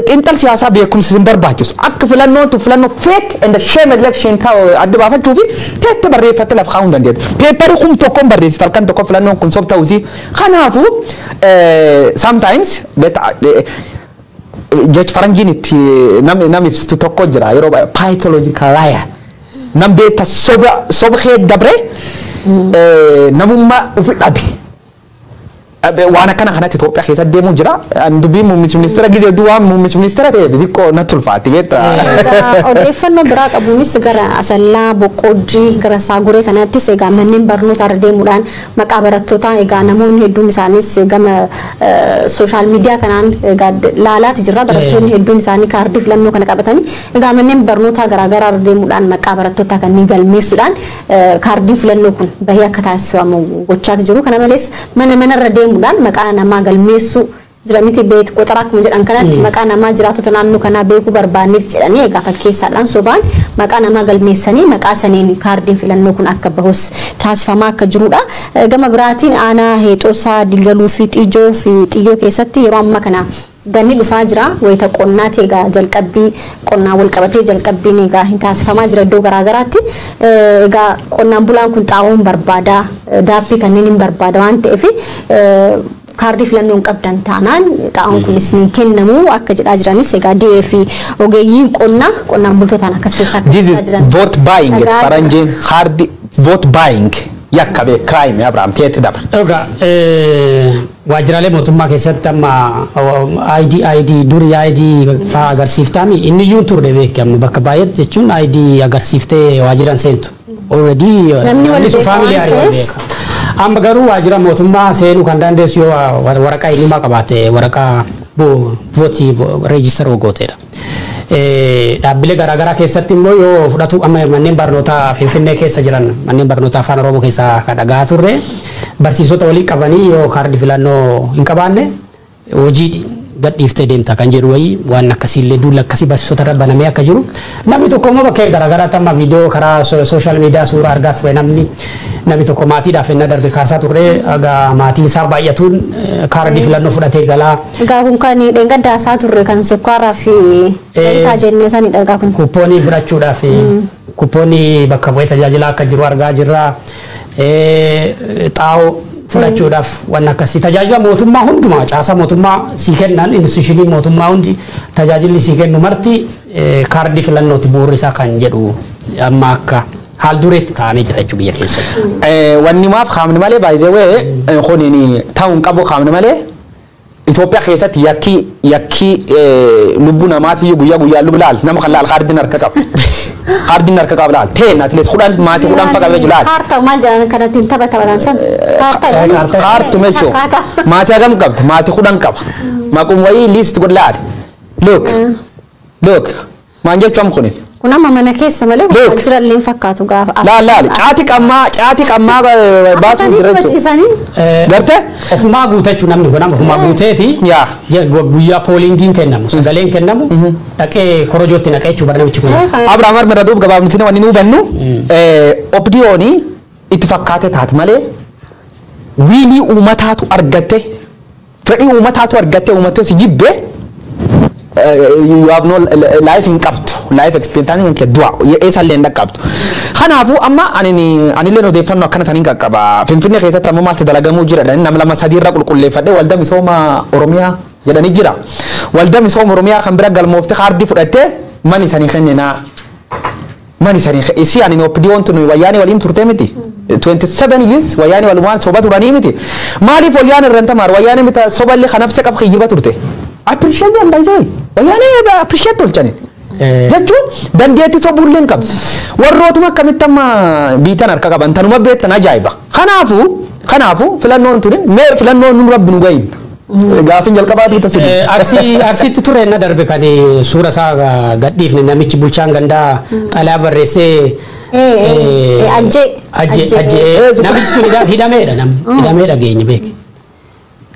Speaker 1: xiinxal siyaasaa beekumsi hin barbaachisu. Akka filannoon tun filannoo fake and shame election ta'u adda baafachuu fi teette barreeffatte lafa kaa'uu hin dandeettu. Paperii kum tokkoon barreessite halkan tokko filannoon kun sob ta'uusi. Kanaafuu sometimes jechi faranjiin itti nam ibsitu tokko jira yeroo baay'ee, pathological liar. Nam beekta soba soba kee dabre namummaa ofi dhabe. Waan akkana kanatti Itoophiyaa keessatti deemuu jira. Dubbiin muummichi ministeera gizee hedduu waan muummichi ministeera ta'e xiqqoo natti ulfaatti beektaa.
Speaker 3: Odeeffannoo biraa qabuunis gara Asallaa, Boqqojjii, gara Saaguree kanattis egaa manneen barnootaa irra deemuudhaan maqaa barattootaa egaa namoonni hedduun isaanis gama social media kanaan egaa laalaati jira. Barattoonni hedduun isaanii kaardii filannoo kana qabatanii egaa manneen barnootaa garaagaraa irra deemuudhaan maqaa barattootaa kanneen galmeessuudhaan kaardiin filannoo kun bahee akka taasifamu gochaati jiru. Kana malees mana manarra deemuudhaan maqaa namaa galmeessuu jira miti beet qoxaraa akkuma jedhan kanatti maqaa namaa jiraatota naannoo kanaa beekuu barbaanneeti jedhanii egaa fakkeessaadhaan sobaan maqaa namaa galmeessanii maqaa saniin kaardiin filannoo kun akka bahus taasifamaa akka jirudha. Gama biraatiin aanaa Heexoosaa Digaluu fi Xijoo fi Xiyyoo keessatti yeroo ammaa kana ganni dhufaa jira. Wayita qonnaati egaa jalqabbii qonnaa wal qabatee jalqabbiin egaa hin taasifamaa jira iddoo garaagaraatti. Egaa qonnaan bulaan kun xaa'oon barbaada, daappii kanneen hin barbaada waan ta'eef kaardii filannoo hin qabdan taanaan xaa'oon kunis ni kennamu akka jedhaa jiranis egaa DA fi ogeeyyiin qonnaa qonnaan bultootaan akkas keessaa
Speaker 1: This is
Speaker 3: jiran.
Speaker 1: vote buying, faranjiin kaardii vote buying yakka bee crime Abrahaam teetti dabra.
Speaker 2: Egaa waajjiraalee mootummaa keessatti amma ID durii ID fa'aa agarsiiftaami inni iyyuu hin turre beekamu bakka baay'eetti jechuun ID agarsiiftee waajjiran seentu. Already
Speaker 3: Namni wal
Speaker 2: sun
Speaker 3: beeka
Speaker 2: family
Speaker 3: waan
Speaker 2: wal
Speaker 3: ta'eef.
Speaker 2: beeka. Amma garuu waajjira mootummaa seenuu kan dandeessu yoo waraqaa eenyummaa qabaatte, waraqaa voteii register gooteedha. Dhaabbilee garaagaraa keessatti immoo yoo fudhatu amma manneen barnootaa Finfinnee keessa jiran, manneen barnootaa afaan Oromoo keessaa kan dhagaa turre, barsiisota walii qabanii yoo kaardii filannoo hin qabaanne hojii Gadhiiftee deemta kan jedhu wayii waan akkasiillee duula akkasii barsiisota irra banamee akka jiru. Namni tokko immoo bakkee garaagaraatti amma viidiyoo karaa social media suuraa argaa ture, namni tokko maatiidhaaf inni darbe kaasaa turre, egaa maatiin isaa baay'atuun kaardii filannoo fudhatee galaa.
Speaker 3: Egaa kun kan dheengaddaa isaa turre kan sukkaaraa fi zayitaa jennee sanidha egaa kun.
Speaker 2: Kuppoonii fudhachuudhaaf kuppoonii bakka bu'ee tajaajilaa akka jiru argaa jirra. Xaa'oo fudhachuudhaaf waan akkasii tajaajila mootummaa hundumaa, caasaa mootummaa sii kennan, institution mootummaa hundi tajaajilli sii kennu marti kaardii filannooti bu'uurri isaa kan jedhu amma akka haal dureetti taa'amee jira jechuudha biyya keessatti.
Speaker 1: Wanni maaf qaamni malee baay'ee wee kun ta'uu hin qabu. Qaamni malee Itoophiyaa keessatti yakkii lubbuu namaatiyyuu guyyaa guyyaa lubbuu laal nama kan laal kaardiin harka qaba. Kaardiin harka qaba laal ta'e atilees 10 maatii 10 faqa qabee laal.
Speaker 3: Kaartaa maal jedhan kanatti tapha taphatan san? Kaartaa.
Speaker 1: Kaartu meeshoo maatii hagam qabda? Maatii 10 qaba. Maqum wayii list godh laal. Look, look, maan jechuun kunin.
Speaker 3: Kun amma mana keessa malee
Speaker 1: Look.
Speaker 3: kun jirallee hin fakkaatu gaafa.
Speaker 1: Laal laal caati qammaa baasuuf jira jechuudha. Gartee?
Speaker 2: Ofumaa guutachuu namni kun amma ofumaa guuteeti.
Speaker 1: Yaa.
Speaker 2: Guyyaa pollingiin kennamu, sagaleen kennamu, dhaqee korojootti naqee jechuudha bara namichi kun.
Speaker 1: Abrahaam Armada duub gabaabsine wanni nu hubannu OPDOni itti fakkaate taate malee wiilii uummataatu argatte, fedhii uummataatu argatte, uummatee si jibbe, you have no life hin qabdu, life experience hin kee du'a eessallee hin dhaqqabdu. Kanaafuu amma ani anillee odeeffannoo akkana taniin qaqqaba. Finfinnee keessatti amma maaltu dalagamuu jira jedhanii nama lama sadii irra qulqulleeffadhe, Waldaa Misooma Oromiyaa jedhanii jira. Waldaa Misooma Oromiyaa kan bira galmoofte kaardii fudhattee mani sanii kenninaa. Mani sanii isi ani OPDOn tun wayyaanee waliin turte miti. 27 years wayyaanee walumaan soba turanii miti. Maaliif wayyaan irra hin tamaar wayyaanee mita soballee kan abse qab kiyyiba turte. Appreciate them, by the way. Wayyaanee appreciate tolchani. Jechuun dandeettii sobuullee hin qabdu. Warrootuma akkamitti amma biitan harka qaban tanuma beektan ajaa'iba. Kanaafuu filannoon tuni mee filannoon nu rabbi nu gahin. Gaafin jalqabaa tuuta suni.
Speaker 2: Arsiitti ture na darbe kan suura isaa gadhiifne, namichi bulchaan gandaa xalayaa barreessee.
Speaker 3: Ajjee.
Speaker 2: Ajjee ajjee namichi sun hidhameedha, nam hidhameedha geenye beeke.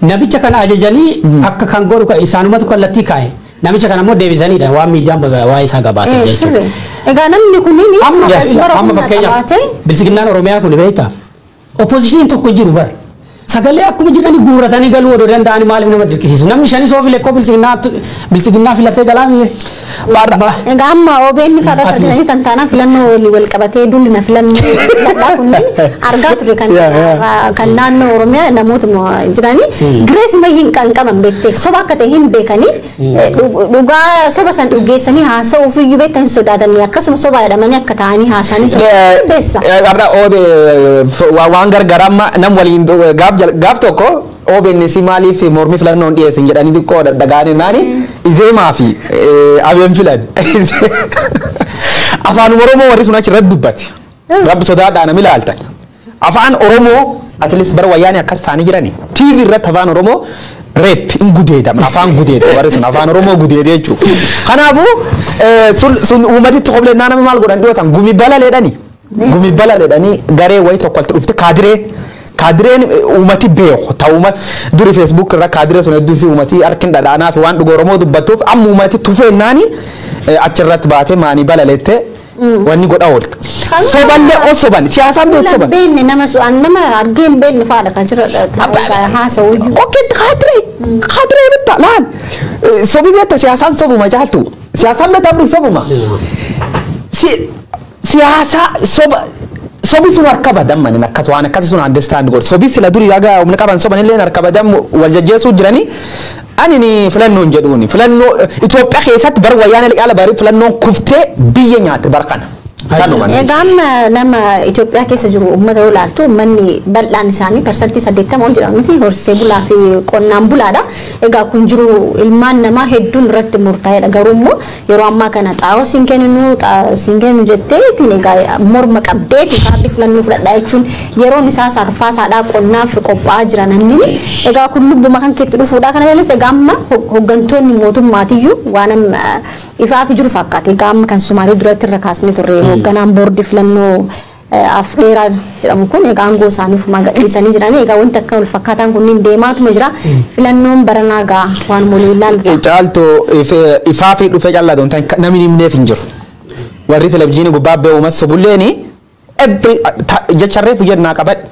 Speaker 2: Namicha kana ajajanii akka kan godhu kan isaanumatu kallattii kaa'e. Namicha kana immoo deebisaniidha waan miidiyaan waa'ee isaa gabaase jechuudha.
Speaker 3: Egaa namni kunniin
Speaker 2: Amma
Speaker 3: bara
Speaker 2: amma
Speaker 3: humna
Speaker 2: fakkeenyaaf
Speaker 3: qabaate
Speaker 2: Bilisiginnaan Oromiyaa kun beektaa? Oppositioniin tokko hin jiru bara. Sagalee akkuma jedhanii guurratanii galuu odoo danda'anii maaliif nama dirqisiisu? Namni shanis yoo file koo Bilisiginnaa filatee galaa miire.
Speaker 3: Egaa amma OBN farra
Speaker 2: At least.
Speaker 3: argatanii tantaanaa filannoo walii wal qabatee duulli na filannoo filadhaa kunneen argaa ture kan kan naannoo Oromiyaa namootuma jiranii girees mayyii hin qaban beektee, soba akka ta'e hin beekanii, dhugaa soba san dhugeessanii haasa'uuf iyyuu beektan hin sodaatanii, akkasuma soba jedhamanii akka ta'anii haasa'anii sana beessa.
Speaker 1: Har'a OB waan gargaraa amma nam waliin gaaf tokko OBN si maaliif mormii filannoon dhiyeessin jedhanii xiqqoo dhaga'anii naani Izeemaa fi Abeen filan. Afaan Oromoo warri sun achirratti dubbate. Rabbi sodaadhaa nami ilaaltan. Afaan Oromoo at least bara wayyaanii akkas ta'anii jirani. TV irratti afaan Oromoo rape hin gudeedama, afaan gudeeda, warri sun afaan Oromoo gudeede jechuudha. Kanaafuu sun uummatitti qoblee nama maal godhan dhiyootan gumi balaleedhani. Gumi balaleedhani garee wayii tokko walitti dhufte kaadiree. Kaadireen uummati beeku ta'uma duri Facebook irra kaadiree sun hedduu si uummati harkin dhadhaanaaf waan dhuga Oromoo dubbattuuf amma uummati tufeennaani achirratti baatee maanii balaleette wanni godha oolte. Soballee osoban siyaasaan beeku soban.
Speaker 3: Beekne nama su'aan nama argee hin beekne fa'aadha kan jira haasa'u iyyuu.
Speaker 1: Okay, kaadiree bitta laal sobi beekta, siyaasaan sobuma caaltu, siyaasaan beekta abdii sobuma. Siyaasa soba sobi sun harka badan manin akkas waan akkasi sun understand godhu sobi sila durii dhagaa humna qaban soban illee harka badan wal jajjeessuu jiranii. Ani ni filannoon jedhuuni filannoo Itoophiyaa keessatti bar wayyaana liqaala bari filannoon kuftee biyya nyaatte bar kana. Kanuma.
Speaker 3: Egaa amma nama Itoophiyaa keessa jiru uummata yoo ilaaltu, uummanni bal'aan isaanii 80% ol jedhamu miti horsiisee bulaa fi qonnaan bulaadha. Egaa kun jiru ilmaan namaa hedduun irratti murtaa'edha. Garuu immoo yeroo ammaa kana xaa'oo siin kenninu, xaa'oo siin kenninu jettee ittiin egaa morma qabdeeti kaardii filannoo fudhadhaa jechuun yeroon isaa sarfaasaadhaa, qonnaaf qophaa'aa jira namni. Egaa kun lubbuma kan keetti dhufuudha. Kana malees egaa amma hooggantoonni mootummaatiyyuu waan amma ifaaf jiru fakkaata. Egaa amma kan Sumaalee duratti irra kaasnee turre hoogganaan boordii filannoo Afdheeraa jedhamu kun egaa aangoo isaanii ofumaa gadhiisanii jiran. Egaa wanti akka wal fakkaataan kunniin deemaatuma jira. Filannoon baranaa egaa waan waliin ilaallu.
Speaker 1: Caaltuu, ifaa fi dhufee callaa doon namni himneef hin jiru. Warri televizyiinii gubbaa ba'e uumas sobulleeni every jecharree fujjannaa qabadhe.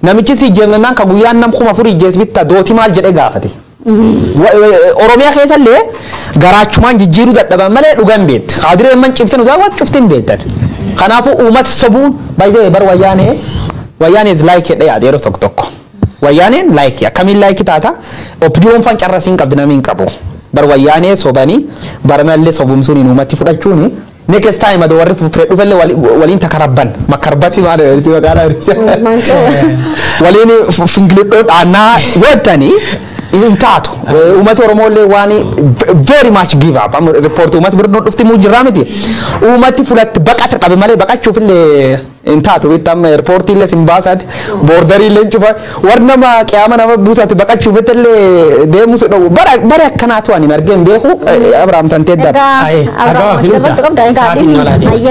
Speaker 1: Namichi si jennaan ka guyyaan nam 4000 ijjees bitta dooti maal jedhee gaafate. Oromiyaa keessallee garaachumaan jijjiiruu dadhaban malee dhugan beekte. Kaadireen man ciftan utaa waan cuftin beektan. Kanaafuu uummata sobuun baay'ee bar wayyaanee is like jedhee yaada yeroo tokko tokko. Wayyaaneen like akkamiin like taata? OPDOn fan carrasiin qabdi namni hin qabu. Bar wayyaanee sobanii baranallee sobumsuun hin uummatti fudhachuuni. Next time adoo warri fure dhufellee waliin takarabban makarbatti maal jedhanii maqaan waliin fingilidhoo dhaannaa yoo hin taatu. Uummati Oromoo illee waan very much give up. Amma report uummati bira dhufti muu jirraa miti. Uummati fulatti baqata qabe malee baqachuuf illee hin taatu. Bitta amma airportii illee sin baasan, borderii illee cufa. Warri nama qiyaama nama buusatu baqachuuf illee deemu si dhowwu. Bara akkanaatu ani hin argeen beeku. Abrahaam tantee darbe.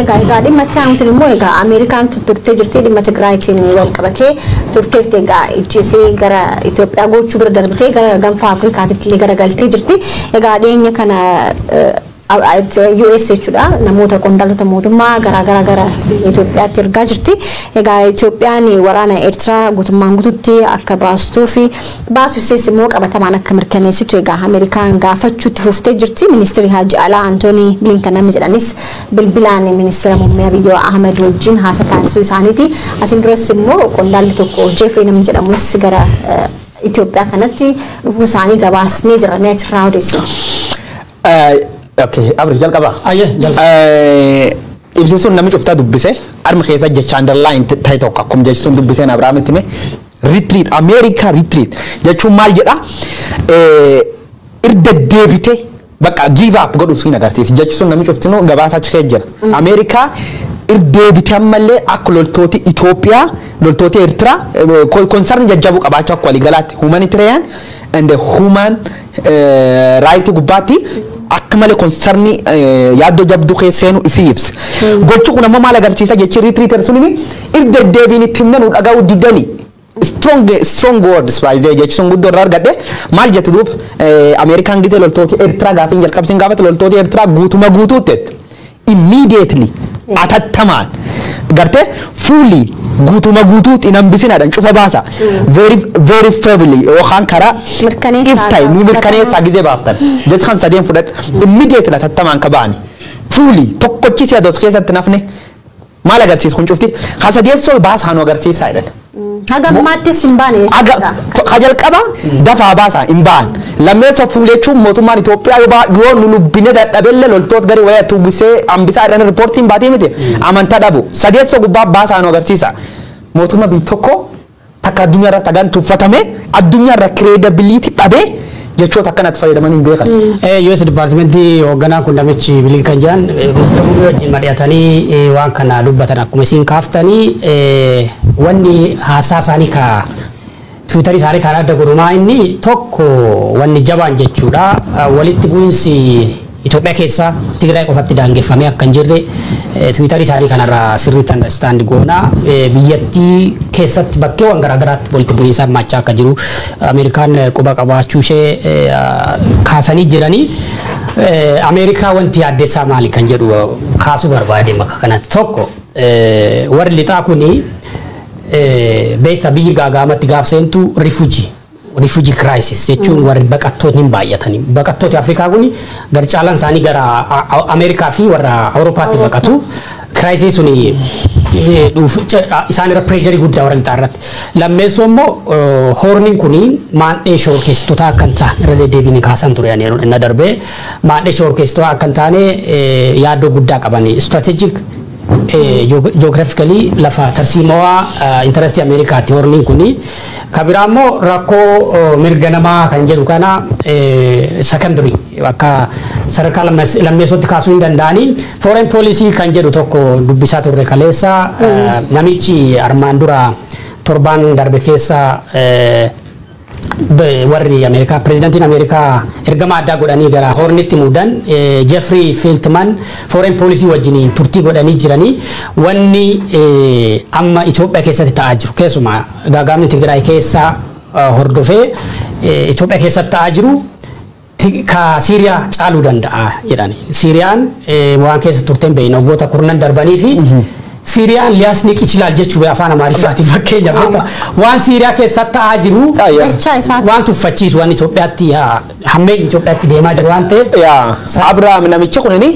Speaker 3: Egaa egaa dhimma itti aanutiin immoo egaa Ameerikaan turtee jirti, dhimma Tigraayitiin wal qabatee turteerti. Egaa ijjisee gara Itoophiyaa gochuu bira darbitee gara Gaanfa Afrikaatitti illee garagaltee jirti. Egaa dhiyeenya kana US jechuudha namoota qondaaltota mootummaa garaa gara biyya Itoophiyaatti ergaa jirti. Egaa Itoophiyaan waraana Eertiraa guutummaan guututti akka baastuu fi baasu ishees immoo qabatamaan akka mirkaneessitu egaa Ameerikaan gaafachuutti fuftee jirti. Ministeerri Haajaa Alaa Antoonii Bilinkan namni jedhanis bilbilaan ministeera muummee Abiyyi Ahmed wajjin haasa taasisuu isaaniiti. Asiin duras immoo qondaalli tokko Jeefrey namni jedhamus gara Itoophiyaa kanatti dhufuu isaanii gabaasnee jira. Mee achirraa odeessinu.
Speaker 1: Okay, Abri jalqaba.
Speaker 2: Ayyee, jalqaba.
Speaker 1: Ibsi sun namni cuftaa dubbise arma keessa jecha underline ta'e tokko akkuma jechi sun dubbiseen Abrahaamitti hime, retreat, America retreat jechuun maal jedha? Irda deebite bakka give up godhu sun agarsiisa. Jechi sun namni cuftinu gabaasa achi keessa jira. Ameerikaa irdeebite ammallee akka loltooti Itoophiyaa loltooti Eertiraa concern jajjabuu qabaachuu akka waliigalaatti humanitarian and human right gubbaatti akka malee concern yaaddoo jabduu keessa seenu isii ibsa. Gochi kun ammoo maal agarsiisa? Jechi retreater sunimi irda deebiin itti himna nu dhaga'uu didanii. Strong strong words by the jechi sun guddoo irraa argadhe. Maal jettu duuba? Ameerikaan gite loltooti Eertiraa gaafiin jalqabsiin gaafate loltooti Eertiraa guutuma guutuutti immediately atattamaan gartee fully guutuma guutuutti hin hambisinaadhaan cufa baasa very very feebly yookaan karaa
Speaker 3: Mirkaneessaa
Speaker 1: if ta'e nu mirkaneessaa gizee baaftan. Jechi kan sadeen fudhadhe, immediately atattamaan ka ba'ani, fully tokkochi si'a dos keessatti nafne maal agarsiisa kun cufti ka sadeessoo baasaa nu agarsiisaa jedhan.
Speaker 3: Haga ammaattis hin baane
Speaker 1: Aga
Speaker 3: jechuudha.
Speaker 1: Ka jalqaba dafaa baasaa hin ba'an. Lammeessoo fuullee jechuun mootummaan Itoophiyaa yoo nu lubbine dadhabelle loltoota gari wayyaa tuubbisee hambisaa jedhan riippoortiin baatee miti amantaa dhabu. Sadeessoo gubbaa baasaa nu agarsiisa. Mootummaa biyya tokko takka addunyaa irratti hagan tuffatame, addunyaa irra credibility dhabee jechoota akkanatti fayyadaman hin beekan.
Speaker 2: US Departmentii hoogganaa kun namichi Bilinkan jedhan ministeera muummee wajjin mari'atanii waan kana dubbatan. Akkuma isin kaaftanii wanni haasaa isaanii ka Tiwiitarii isaanii kan adda godhumaa inni tokko wanni jabaan jechuudha walitti bu'iinsi Itoophiyaa keessa Tigraay qofatti daangeffamee akka hin jirre Tiwiitarii isaanii kanarraa sirriitti understand goona. Biyyattii keessatti bakkeewwan garaagaraatti walitti bu'iinsa hammaachaa akka jiru Ameerikaan quba qabaachuu ishee kaasanii jiranii. Ameerikaa wanti yaaddeessaa maali kan jedhu kaasuu barbaade bakka kanatti. Tokko, warri lixaa kuni beekta biyyi gaagaamatti gaaf seentu refugee crisis jechuun warri baqattoonni hin baay'atanii. Baqattooti Afrikaa kuni gar caalaan isaanii gara Ameerikaa fi warra Awuroopaatti baqatu. Crisis suni isaan irra pressure guddaa warra lixaa irratti. Lammeessoo immoo Horniin kuni maandhee shororkeessitoota akka hin taane irra deddeebiin kaasan ture yeroo inni darbee maandhee shororkeessitoota akka hin taane yaaddoo guddaa qabani. Strategic geographically lafa tarsiimawaa interestii Ameerikaatti Horniin kuni. Ka biraa immoo rakkoo mirga namaa kan jedhu kana secondary akka sadarkaa lammeessootti kaasuu hin danda'anii. Foreign policy kan jedhu tokko dubbisaa turre kaleessa, namichi armaan dura torbaan darbe keessa Warri Ameerikaa, pirezidaantiin Ameerikaa ergama addaa godhanii gara Hornitti muudan Jeffrey Feltman foreign policy wajjiniin turtii godhanii jiranii, wanni amma Itoophiyaa keessatti ta'aa jiru, keessumaa gaagaamni Tigraay keessaa hordofee Itoophiyaa keessatti ta'aa jiru ka Siiriyaa caaluu danda'a jedhani. Siiriyaan waan keessa turteen beekna waggoota kurnan darbanii fi Siiriyaan ሊያስንቅ ይችላል jechuu afaan Amaariffaatiin fakkeenyaaf waan Siiriyaa keessatti ta'aa jiru waan tuffachiisu, waan Itoophiyaatti hammeen Itoophiyaatti deemaa jiru waan ta'eef.
Speaker 1: Yaa Abrahaam, namichi kunini,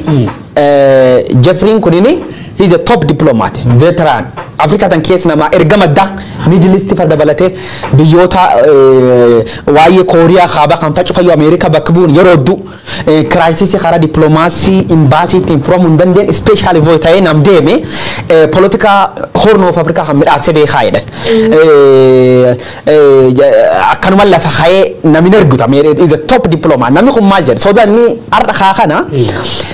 Speaker 1: Jeffriin kunini, he is a top diplomat veteran. Afrikaa tan keessa nama ergama addaa Middle East fa dabalatee biyyoota waa'ee Kooriyaa kaabaa kan facufayyuu Ameerikaa bakka bu'uun yeroo hedduu crisis karaa dippiloomaasii imbaasiitiin furamuu hin dandeenye special envoy ta'ee nam deeme, politika Horn of Africa kan midhaasee beekaa jedhan. Akkanuma lafa ka'ee namni erguta is a top diplomat. Namni kun maal jedhe? Sodaa inni har'a kaa kana,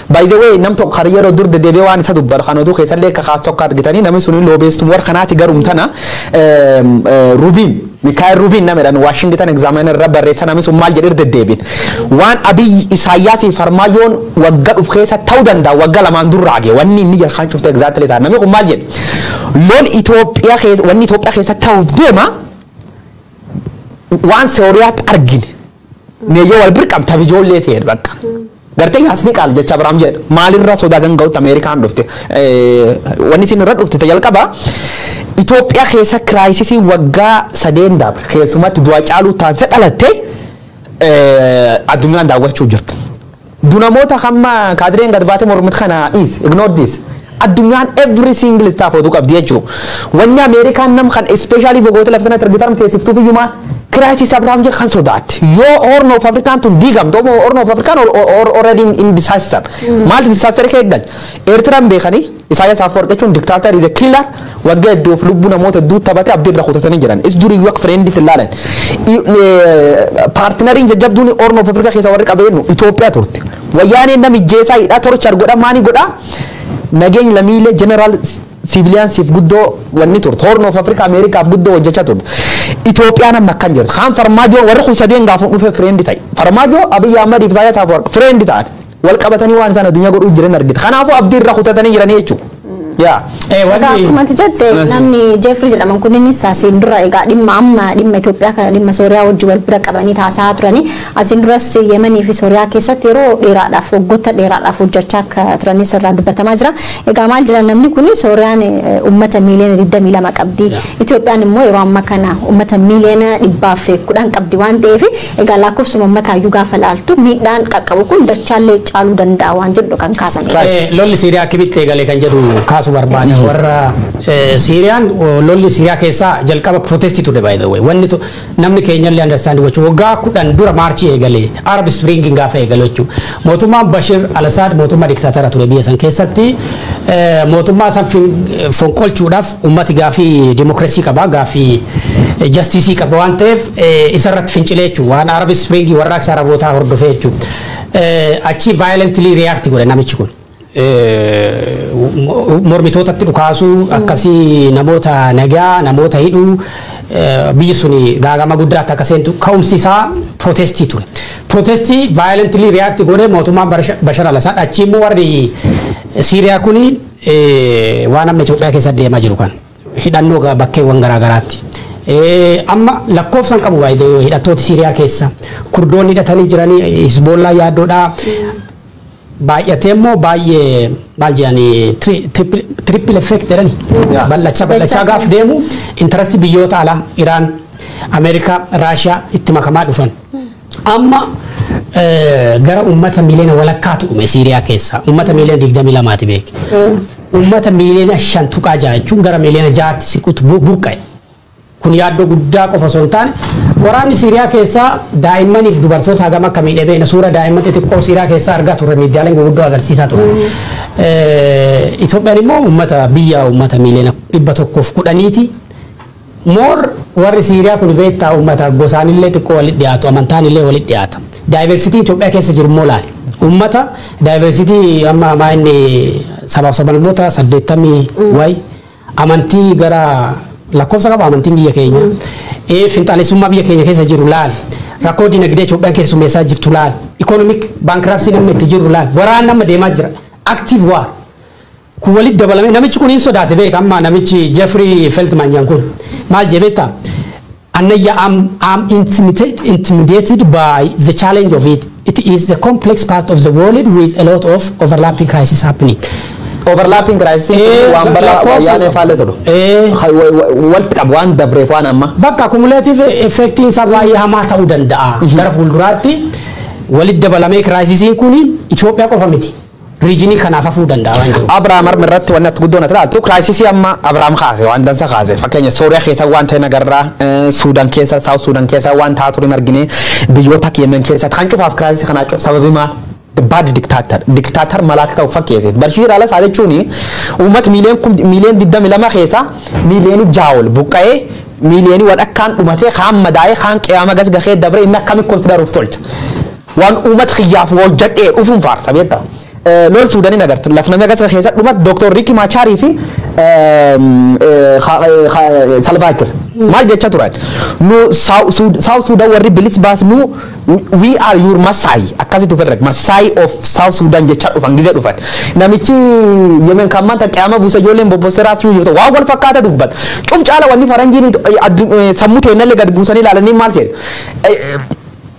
Speaker 1: by the way, nam tokko kan yeroo dur deddeebi'ee waan isa dubbatu kan oduu keessallee akka kaas tokko argitanii, namni sun lobbyist warra kanaati. Garuu tana Rubiin, Mikaayil Rubiin nama jedhan, Washington Examiner irra barreessa. Namni sun maal jedhee deddeebiin waan Abiy, Isaayyaasii, Farmaajoon waggaa dhufu keessa ta'uu danda'a, waggaa lamaan durraa gee wanni inni jalqaan cufte exactly ta'a. Namni kun maal jedhe? Lol Itoophiyaa keessa, wanni Itoophiyaa keessa ta'uuf deema, waan Sooriyaatti argine meeyyoo wal bir qabta ijoollee ta'e bakka. Gartee yaasni qaal jecha Abiraam jedhu maalirra sodaa ganga'utti Ameerikaan dhufte? Wanni isin irra dhufte jalqaba Itoophiyaa keessa crisis waggaa 3 dabre keessumatti du'a caaluu taasise dhalatte addunyaan daawwachuu jirti. Dunamoota hamma kaadireen gad baatee mormit kana dhiis, ignore this. Addunyaan every single staff oduu qabdi jechuudha. Wanni Ameerikaan nam kan especially vogoota lafa sanatti argitan teessiftuuf iyyumaa crisis Abrahaam jedhu kan sodaatti. Yoo Horn of Afrikaan tun diigamtu, Horn of Afrikaan already in disaster. Maaltu disaster kee eeggal? Eertiraan beekanii Isaayyaas Afwerqi jechuun dictator, is a killer, waggaa hedduuf lubbuu namoota hedduu taphatee abdii irra kutatanii jiran. Is durii akka frienditti ilaalan. Partneriin jajjabduun Horn of Africa keessa warri qabeenyu Itoophiyaa turte. Wayyaaneen nama ijjeesaa hidhaa torture godha maanii godha. Nageenya lammiilee general civiliansiif guddoo wanni turte. Horn of Africa Ameerikaaf guddoo hojjechaa turte. Itoophiyaan amma akkan jirti. Kaan Farmaajoon warri kun sadeen gaafa dhufe friend ta'e. Farmaajoo, Abiyyi Ahmad fi Isaayyaas Afwerqi friend ta'an. Wal qabatanii waan isaan addunyaa godhuu jiran argita. Kanaafuu abdii irra kutatanii jiranii jechuudha. Yaa.
Speaker 3: Egaa akkuma ati jette, namni Jeefri jedhaman kunniinis asiin dura egaa dhimma amma dhimma Itoophiyaa kana dhimma Sooriyaa wajjin wal bira qabanii taasisaa turanii, asiin duras Yemanii fi Sooriyaa keessatti yeroo dheeraadhaaf, waggoota dheeraadhaaf hojjechaa akka turanis irraa dubbatamaa jira. Egaa maal jedhan namni kun? Sooriyaan uummata miiliyoona 22 qabdi. Itoophiyaan immoo yeroo ammaa kana uummata miiliyoona 110 qabdi waan ta'eef, egaa lakkoofsuma uummataayyuu gaafa laaltu miidhaan qaqqabu kun dachaallee caaluu danda'a waan jedhu kan kaasan.
Speaker 2: Lolli Siiriyaa akkamitti eegale kan jedhu kaasuu barbaada. Warra Siiriyaan, lolli Siiriyaa keessaa jalqaba protestii ture, by the way. Wanni namni keenyallee understand gochuu, waggaa 10 dura March eegale, Arab Spring gaafa eegale jechuudha. Mootummaan Bashir al-Assad mootummaa diktaatara ture biyya san keessatti. Mootummaa san fonqolchuudhaaf uummati gaafii dimokiraasii qaba, gaafii justice qaba waan ta'eef isarratti fincilee jechuudha. Waan Arab Spring, warraaqsa Arabootaa hordofee jechuudha. Achi violently react godhe namichi kun. Mormitootatti dhukaasuu akkasii, namoota nagaa namoota hidhuu, biyyi suni gaagama guddaatti akka seentu ka'umsi isaa protestii ture. Protestii violently react godhe mootummaan Bashar al-Assad. Achi immoo warri Siiriyaa kuni waan amma Itoophiyaa keessa deemaa jiru kan hidhannoo bakkeewwan garaagaraatti. Amma lakkoofsan qabu hidhattooti Siiriyaa keessa. Kurdoonni hidhatanii jiranii, Hizbollaa yaaddoodhaa. Baay'atee immoo baay'ee maal jedhanii, triple effect jedhani, bal'achaa bal'achaa gaaf deemu interest biyyoota alaa Iraan, Ameerikaa, Raashiyaa itti makamaa dhufan. Amma gara uummata miiliyoona walakkaatu dhume Siiriyaa keessa. Uummata miiliyoona 22ti beeke. Uummata miiliyoona 5.6 jechuun gara miiliyoona 6tti siqutu burqa'e. Kun yaaddoo guddaa qofa osoo hin taane, waraanni Siiriyaa keessaa daa'immaniif dubartoota hagam akka miidhe beekna. Suura daa'imman xixiqqoo Siiriyaa keessaa argaa turre, miidiyaaleen gurguddoo agarsiisaa turan. Itoophiyaan immoo uummata biyya uummata miiliyoona 110ti. Moor warri Siiriyaa kun beektaa uummata gosaanillee xiqqoo walitti dhiyaatu, amantaanillee walitti dhiyaata. Diversity Itoophiyaa keessa jiru immoo laali. Uummata diversity amma maa inni sabaaf sablammoota 80 wayi, amantii gara lakkoofsa qaba amantiin biyya keenya. Finxaalessummaa biyya keenya keessa jiru laal. Rakkoo dinagdee Itoophiyaan keessummeessaa jirtu laal. Economic bankruptcy namni itti jiru laal. Waraanni amma deemaa jira. Active war. Kun walitti dabalame namichi kun hin sodaate beeka amma namichi Jeffrey Feltman jedhan kun maal jedhee beektaa? Annayya I'm intimidated by the challenge of it. It is a complex part of the world with a lot of overlapping crises happening.
Speaker 1: Overlapping crisis waan bara wayyaanee faallee tolu. Walitti qabu waan dabreef waan amma.
Speaker 2: Bakka cumulative effectiin isaa baay'ee hamaa ta'uu danda'a. Gara fuulduraatti walitti dabalamee crisisiin kun Itoophiyaa qofa miti. Regionii kanaaf hafuu danda'a waan jiru.
Speaker 1: Abrahaam harma irratti wanni ati guddoon ati ilaaltu crisisii amma Abrahaam kaase waan dansa kaase fakkeenya Sooriyaa keessa waan ta'e nagarraa Suudaan keessa South Sudan keessa waan ta'aa ture hin argine biyyoota Yemen keessa kan cufaaf crisisii kanaa cuf sababi maal? The bad dictator dictator malaaka ta'u fakkeesse Bashir al-Assad jechuun uummata miiliyoon 22 keessa miiliyoonii 6 ol buqqa'ee miiliyoonii walakkaan dhumatee kaan madaa'ee kaan qe'ama gas gahee dabre inni akkami consideruuf tolcha waan uummata xiyyaaf hojjedhee dhufuun faarsa beektaa. Lol Suudaanii agarta laf namni agarsiisa keessa dhumat Dr. Riek Macharii fi Salva Kiir maal jecha turan nu South Sudan warri bilis baas nu we are your Messiah akkasitti ofirra Messiah of South Sudan jecha dhufan gizee dhufan namichi Yemen kan manta qiyama buusa ijoolleen bobboseraa sun jirtu waan wal fakkaata dubbat cuf caala wanni faranjiin sammuu teennallee gad buusanii ilaalanii maal seenu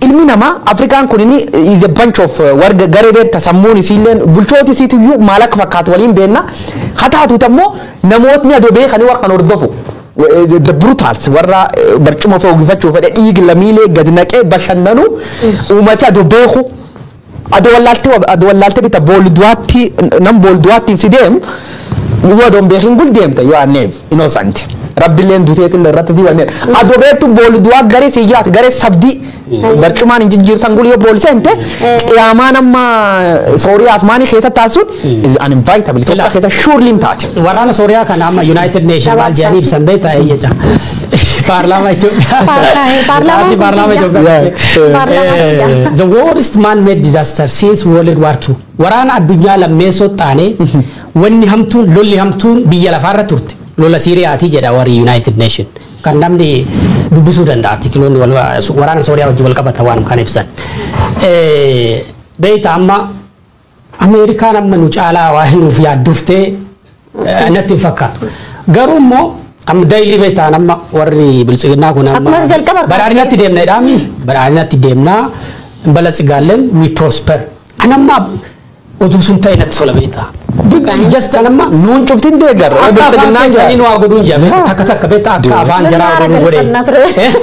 Speaker 1: ilmi namaa Afrikaan kun inni is a bunch of warga garee beekta sammuun isiilleen bulchooti isiitiyyuu maal akka fakkaatu waliin beenna haa taatuuti ammoo namootni adoo beekanii warra kan hordofu the brutals warra barcuma ofii oogifachuu fedhe dhiigi lamiilee gad naqee bashannanu uummata adoo beeku adoo wallaaltee bita boolduwaatti nam boolduwaatti si deem yoo adoon beekin gul deemte yoo anneef innocent rabbiilleen duteetillee irratti si wanneen adoo beektu boolduwaa garee siyyaati garee sabdii barcumaan hin jijjiirtan gul yoo bool seente qiyaamaan amma Sooriyaaf maanii keessa taasisuun is uninvitable Itoophiyaa keessa surely hin taate.
Speaker 2: Waraana Sooriyaa kana amma United Nation maal jedhanii ibsan beektaa jecha. Paarlaamaa Itoophiyaa.
Speaker 3: Paarlaamaa
Speaker 2: Itoophiyaa. The worst man-made disaster since World War II. Waraana addunyaa lammeessoo taane wanni hamtuun lolli hamtuun biyya lafaarra turte. Lola Siiriyaatii jedha warri United Nation. Kan namni dubbisuu danda'a artikiloonni waraana Sooriyaa wajjin wal qabata waan kan ibsan. Beektaa amma Ameerikaan amma nu caalaa waan nuuf yaadduftee natti hin fakkaatu. Garuu immoo amma daily beektaan amma warri biltsiginnaa kun amma badhaadhinatti deemna jedhaami badhaadhinatti deemnaa balatsigaalleen we prosper. Anamma oduu sun ta'e natti tola beektaa. Just anamma
Speaker 1: nuun cuftin deeggarra.
Speaker 2: Akka afaan keessanii nu haa godhuun jaa takka takka beektaa akka afaan jaraa godhuu godhe.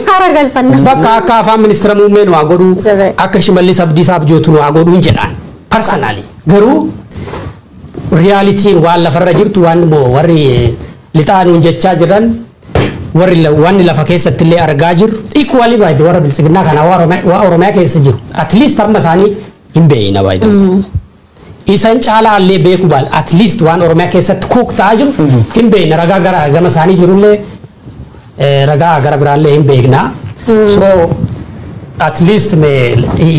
Speaker 3: Haara galfannaa.
Speaker 2: Bakka akka afaan ministeera muummee nu haa godhuu akka Shimallis Abdiisaa Abjootu nu haa godhuun jedhaan. Personally garuu realityn waan lafarra jirtu waan warri lixaa nuun jechaa jiran warri wanni lafa keessatti illee argaa jirru equally baay'ee warra biltsiginnaa kana waa Oromiyaa keessa jiru at least amma isaanii hin beeyna baay'ee. Isan caalaa illee beeku baal at least waan Oromiyaa keessatti cook ta'aa jiru hin beekna ragaa gara gama isaanii jirullee ragaa gara biraallee hin beekna. So at least me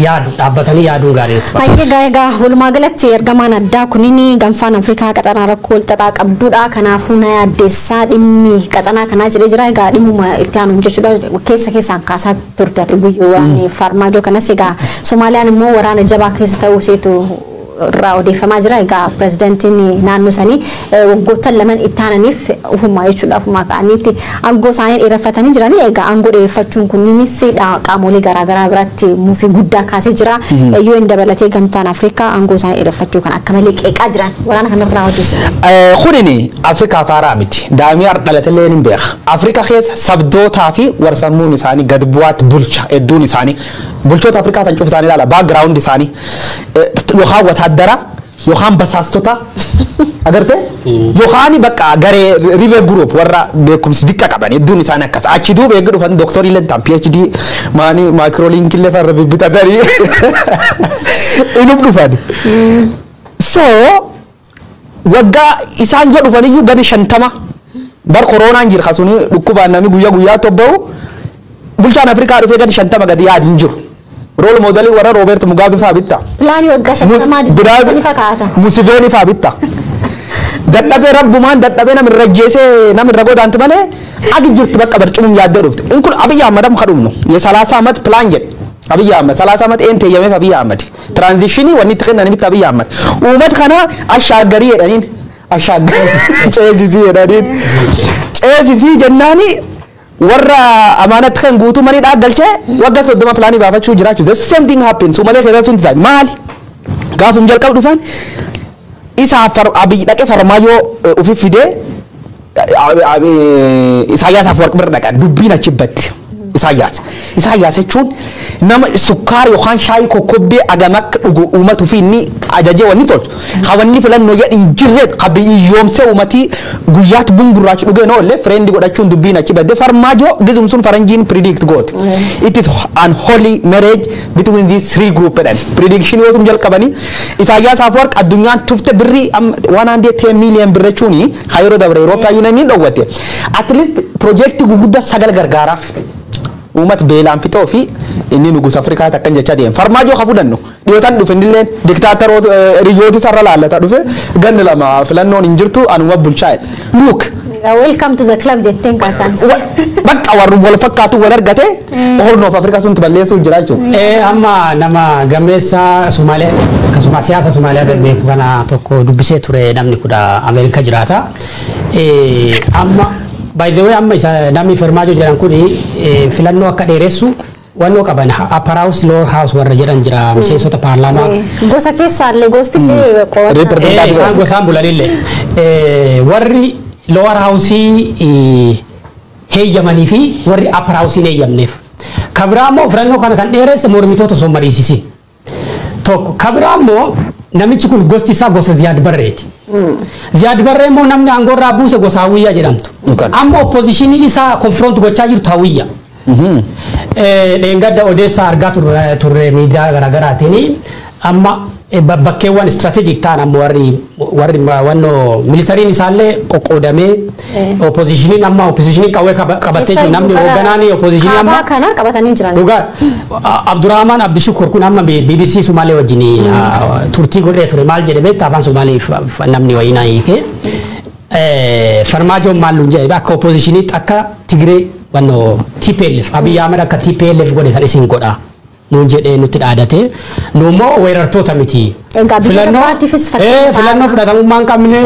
Speaker 2: yaadu dhaabbatanii yaaduun gaarii nutti
Speaker 3: fakkaata. Egaa egaa walumaa galatti ergamaan addaa kunniin gaanfaan Afrikaa qaxanaa rakkoo wal xaxaa qabdudha. Kanaafuu na yaaddeessaa dhimmi qaxanaa kanaa jedhee jira. Egaa dhimmuma itti aanu jechuudha keessa keessaan kaasaa turte ati guyyuu waan farmaajoo kanas egaa Somaaliyaan immoo waraana jabaa keessa ta'uu isheetu irraa odeeffamaa jira. Egaa pirezidaantiin naannoo sanii waggoottan lamaan itti aananiif ofumaa jechuudha ofumaa ka'aniitti aangoo isaanii dheereffatanii jiranii. Egaa aangoo dheereffachuun kunniinis qaamolee garaagaraa biratti muufii guddaa kaasee jira. UN dabalatee gamtaan Afrikaa aangoo isaanii dheereffachuu kan akka malee qeeqaa jiran waraana kanarraa odeessan.
Speaker 1: Kunini Afrikaa faaraa miti. Daa'imni har'a dhalatallee ni beeka. Afrikaa keessa sabdootaa fi warsammuun isaanii gad bu'aatti bulcha hedduun isaanii bulchoota Afrikaa tan cufa isaanii ilaala background isaanii yookaan wataadara yookaan basaastota agarte yookaan bakka garee rebel group warra beekumsi xiqqa qaban hedduun isaanii akkas achi duuba eeguu dhufan dooktorii leen PhD maanii maayikiroolinki illee farra bibbitatanii inum dhufan. So waggaa isaan yoo dhufan iyyuu gadi 50 bar koronaan jira kasuni dhukkubaan namni guyyaa guyyaa tobba'u bulchaan Afrikaa dhufee gadi 50 gadi yaadu hin jiru. Role modelii warra Roobert Mugabe fa'aa bitta.
Speaker 3: Pilaanii waggaa 50 ni fakkaata.
Speaker 1: Museveni fa'aa bitta. Dadhabee rabbumaan dadhabee namirra jeesee namirra godaantu malee Agi jirtu bakka barcumum yaaddee dhufte. In kun Abiyyi Ahmad amma kadhumnu. Ye 30 amat plan jedhe. Abiyyi Ahmad 30 amat een teeyyameef Abiyyi Ahmad. Transitionii wanni itti kennan miti Abiyyi Ahmad. Uummata kana ashaaggarii jedhaniin. Ashaaggarii ceesisii jedhaniin. Ceesisii jennaani warra amaanatti kan guutuu manii dhaaggalchee waggaa 30 pilaanii baafachuu jiraachuu. The same thing happens. Sumalee keessatti sun isaa maali? Gaafum jalqabu dhufan isaa Abiyyi dhaqee Farmaajoo ufi fidee Isaayyaas Afwerqi bira dhaqan dubbiin achi batti. Isaayyaas. Isaayyaas jechuun nama sukkaara yookaan shaayii kokkobbee agam akka dhugu uummatu fi inni ajajee wanni tolchu. Ka wanni filannoo jedhi hin jirre ka biyyoomsee uummatii guyyaatti bun gurraacha dhugee noollee friend godhachuun dubbiin achi badde. Farmaajoo gizum sun faranjiin predict goote. It is unholy marriage between these three group jedhan. Prediction yoo sun jalqabanii Isaayyaas Afwerqi addunyaan tufte birrii 110 million birra jechuuni ka yeroo dabre European Union dhowwate. At least projektii guguddaa sagal gargaaraaf. Uummata beelaan fixoo fi inni nugus Afrikaa takkan jechaa deema. Farmaajoo ka fudhannu dhiyootaan dhufe innillee diktaataroota hiriyooti sarara laallata dhufe ganni lama filannoon hin jirtu anuma bulchaa jedha. Look.
Speaker 3: Welcome to the club jetteen kaasaan.
Speaker 1: Bakka warri wal fakkaatu wal argate Horn of Africa sun balleessuu jira jechuudha.
Speaker 2: Amma nama gameessa Somaaliyaa akkasuma siyaasa Somaaliyaa beeku kana tokko dubbisee ture, namni kudha Ameerikaa jiraata. Amma by the way amma isa namni Farmaajoo jedhan kun filannoo akka dheeressu wannoo qaban, upper house, lower house warra jedhan jira, miseensota paarlaamaa.
Speaker 3: Gosa keessaallee gosti illee qo'annaa.
Speaker 2: Isaan gosaan bulanillee warri lower house heeyyamanii fi warri upper house hin heeyyamneef. Kabiraa immoo filannoo kana kan dheeresse mormitoota osoo mariisisin. Tokko kabiraa immoo namichi kun gosti isaa gosa Ziyaad Barreeti. Ziyaad Barree immoo namni aangoo irraa buuse gosa Hawwiyyaa jedhamtu. Amma oppositionii isaa confront gochaa jirtu Hawwiyyaa. Dheengadda odeessaa argaa turre miidiyaa garaagaraatiin, amma bakkeewwan strategic ta'an amma warri wannoo militariin isaallee qoqqoodamee oppositioniin amma oppositioniin qawwee qabattee jiru, namni hoogganaan oppositionii amma
Speaker 3: kana qabatanii jiran.
Speaker 2: Dhugaa Abdurrahman Abdishukur kun amma BBC Sumaalee wajjin turtii godhee ture. Maal jedhe beektaa? Afaan Sumaalee namni wayinaa hiike. Farmaajoon maal nuun jedhe? Akka oppositioniitti akka Tigree wannoo TPLF, Abiy Ahmed akka TPLF godhe san isin godha nuun jedhee nutti dhaadate. Nu immoo weerartoota miti. Filannoo fudhatamummaa hin qabne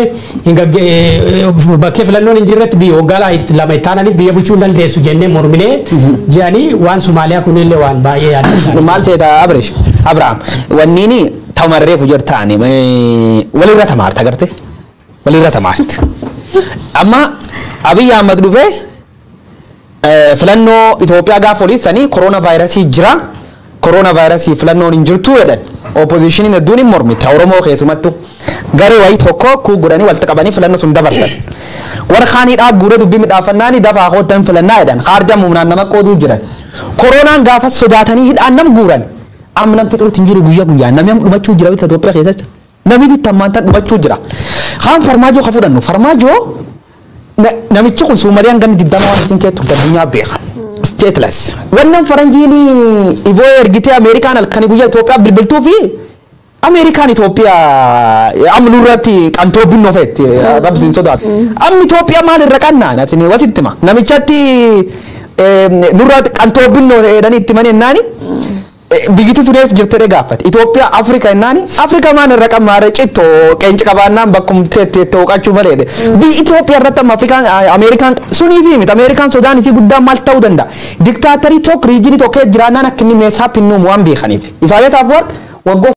Speaker 2: bakkee filannoon hin jirretti biyya waggaa 2 itti aananiif biyya bulchuu hin dandeessu jennee morminee jedhanii waan Somaaliyaa kunillee waan baay'ee yaadda.
Speaker 1: Maal seeta Abrish Abrahaam, wanniini tamarreef jirtaani walirra tamaarta agarte walirra tamaarti. Amma Abiy Ahmad dhufee filannoo Itoophiyaa gaafa oliisanii kooroona vaayirasii jira, kooroona vaayirasii filannoon hin jirtu jedhan. Oppositioniin hedduun hin mormite, Oromoo keessumattu. Garee wayii tokko kuu godhanii walitti qabanii filannoo sun dabarsan. Warra kaaniidhaa guuree dubbii midhaafannaani dafaa koottan filannaa jedhan. Kaarjaa humnaan nama qooduu jiran. Kooroonaan gaafa sodaatanii hidhaan nam guuran. Amma nam fixuutti hin jiru guyyaa guyyaan. Namni amma dhumachuu jira bitta Itoophiyaa keessatti. Namni bitta ammaan tan dhumachuu jira. Kaan Farmaajoo ka fudhannu. Farmaajoo namichi kun Soomaliyaan ganni 20 waan isin keettu addunyaa beeka. Stateless. Wannan faranjiin ivoo ergitee Ameerikaan halkanii guyyaa Itoophiyaa bilbiltuu fi Ameerikaan Itoophiyaa amma nurratti qantoo binnoo feetti rabsiin sodaatu. Amma Itoophiyaa maal irra qannaa ati wasitti hima. Namichatti nurratti qantoo binnoo jedhanii itti manii ennaani biyyiti sunees jirtee gaafate. Itoophiyaa Afrika ennaani Afrika maal irra qammaare cittoo qeenci qabaannaan bakkum teettee hooqachuu malee. Biyyi Itoophiyaa irratti amma Afrikaan Ameerikaan sunii fi miti Ameerikaan sodaan isii guddaan maal ta'uu danda'a? Diktaatarii tokko regionii tokko jiraannaan akka inni meeshaa pinnuumu waan beekaniif. Isaayyaas Afwerq waggoo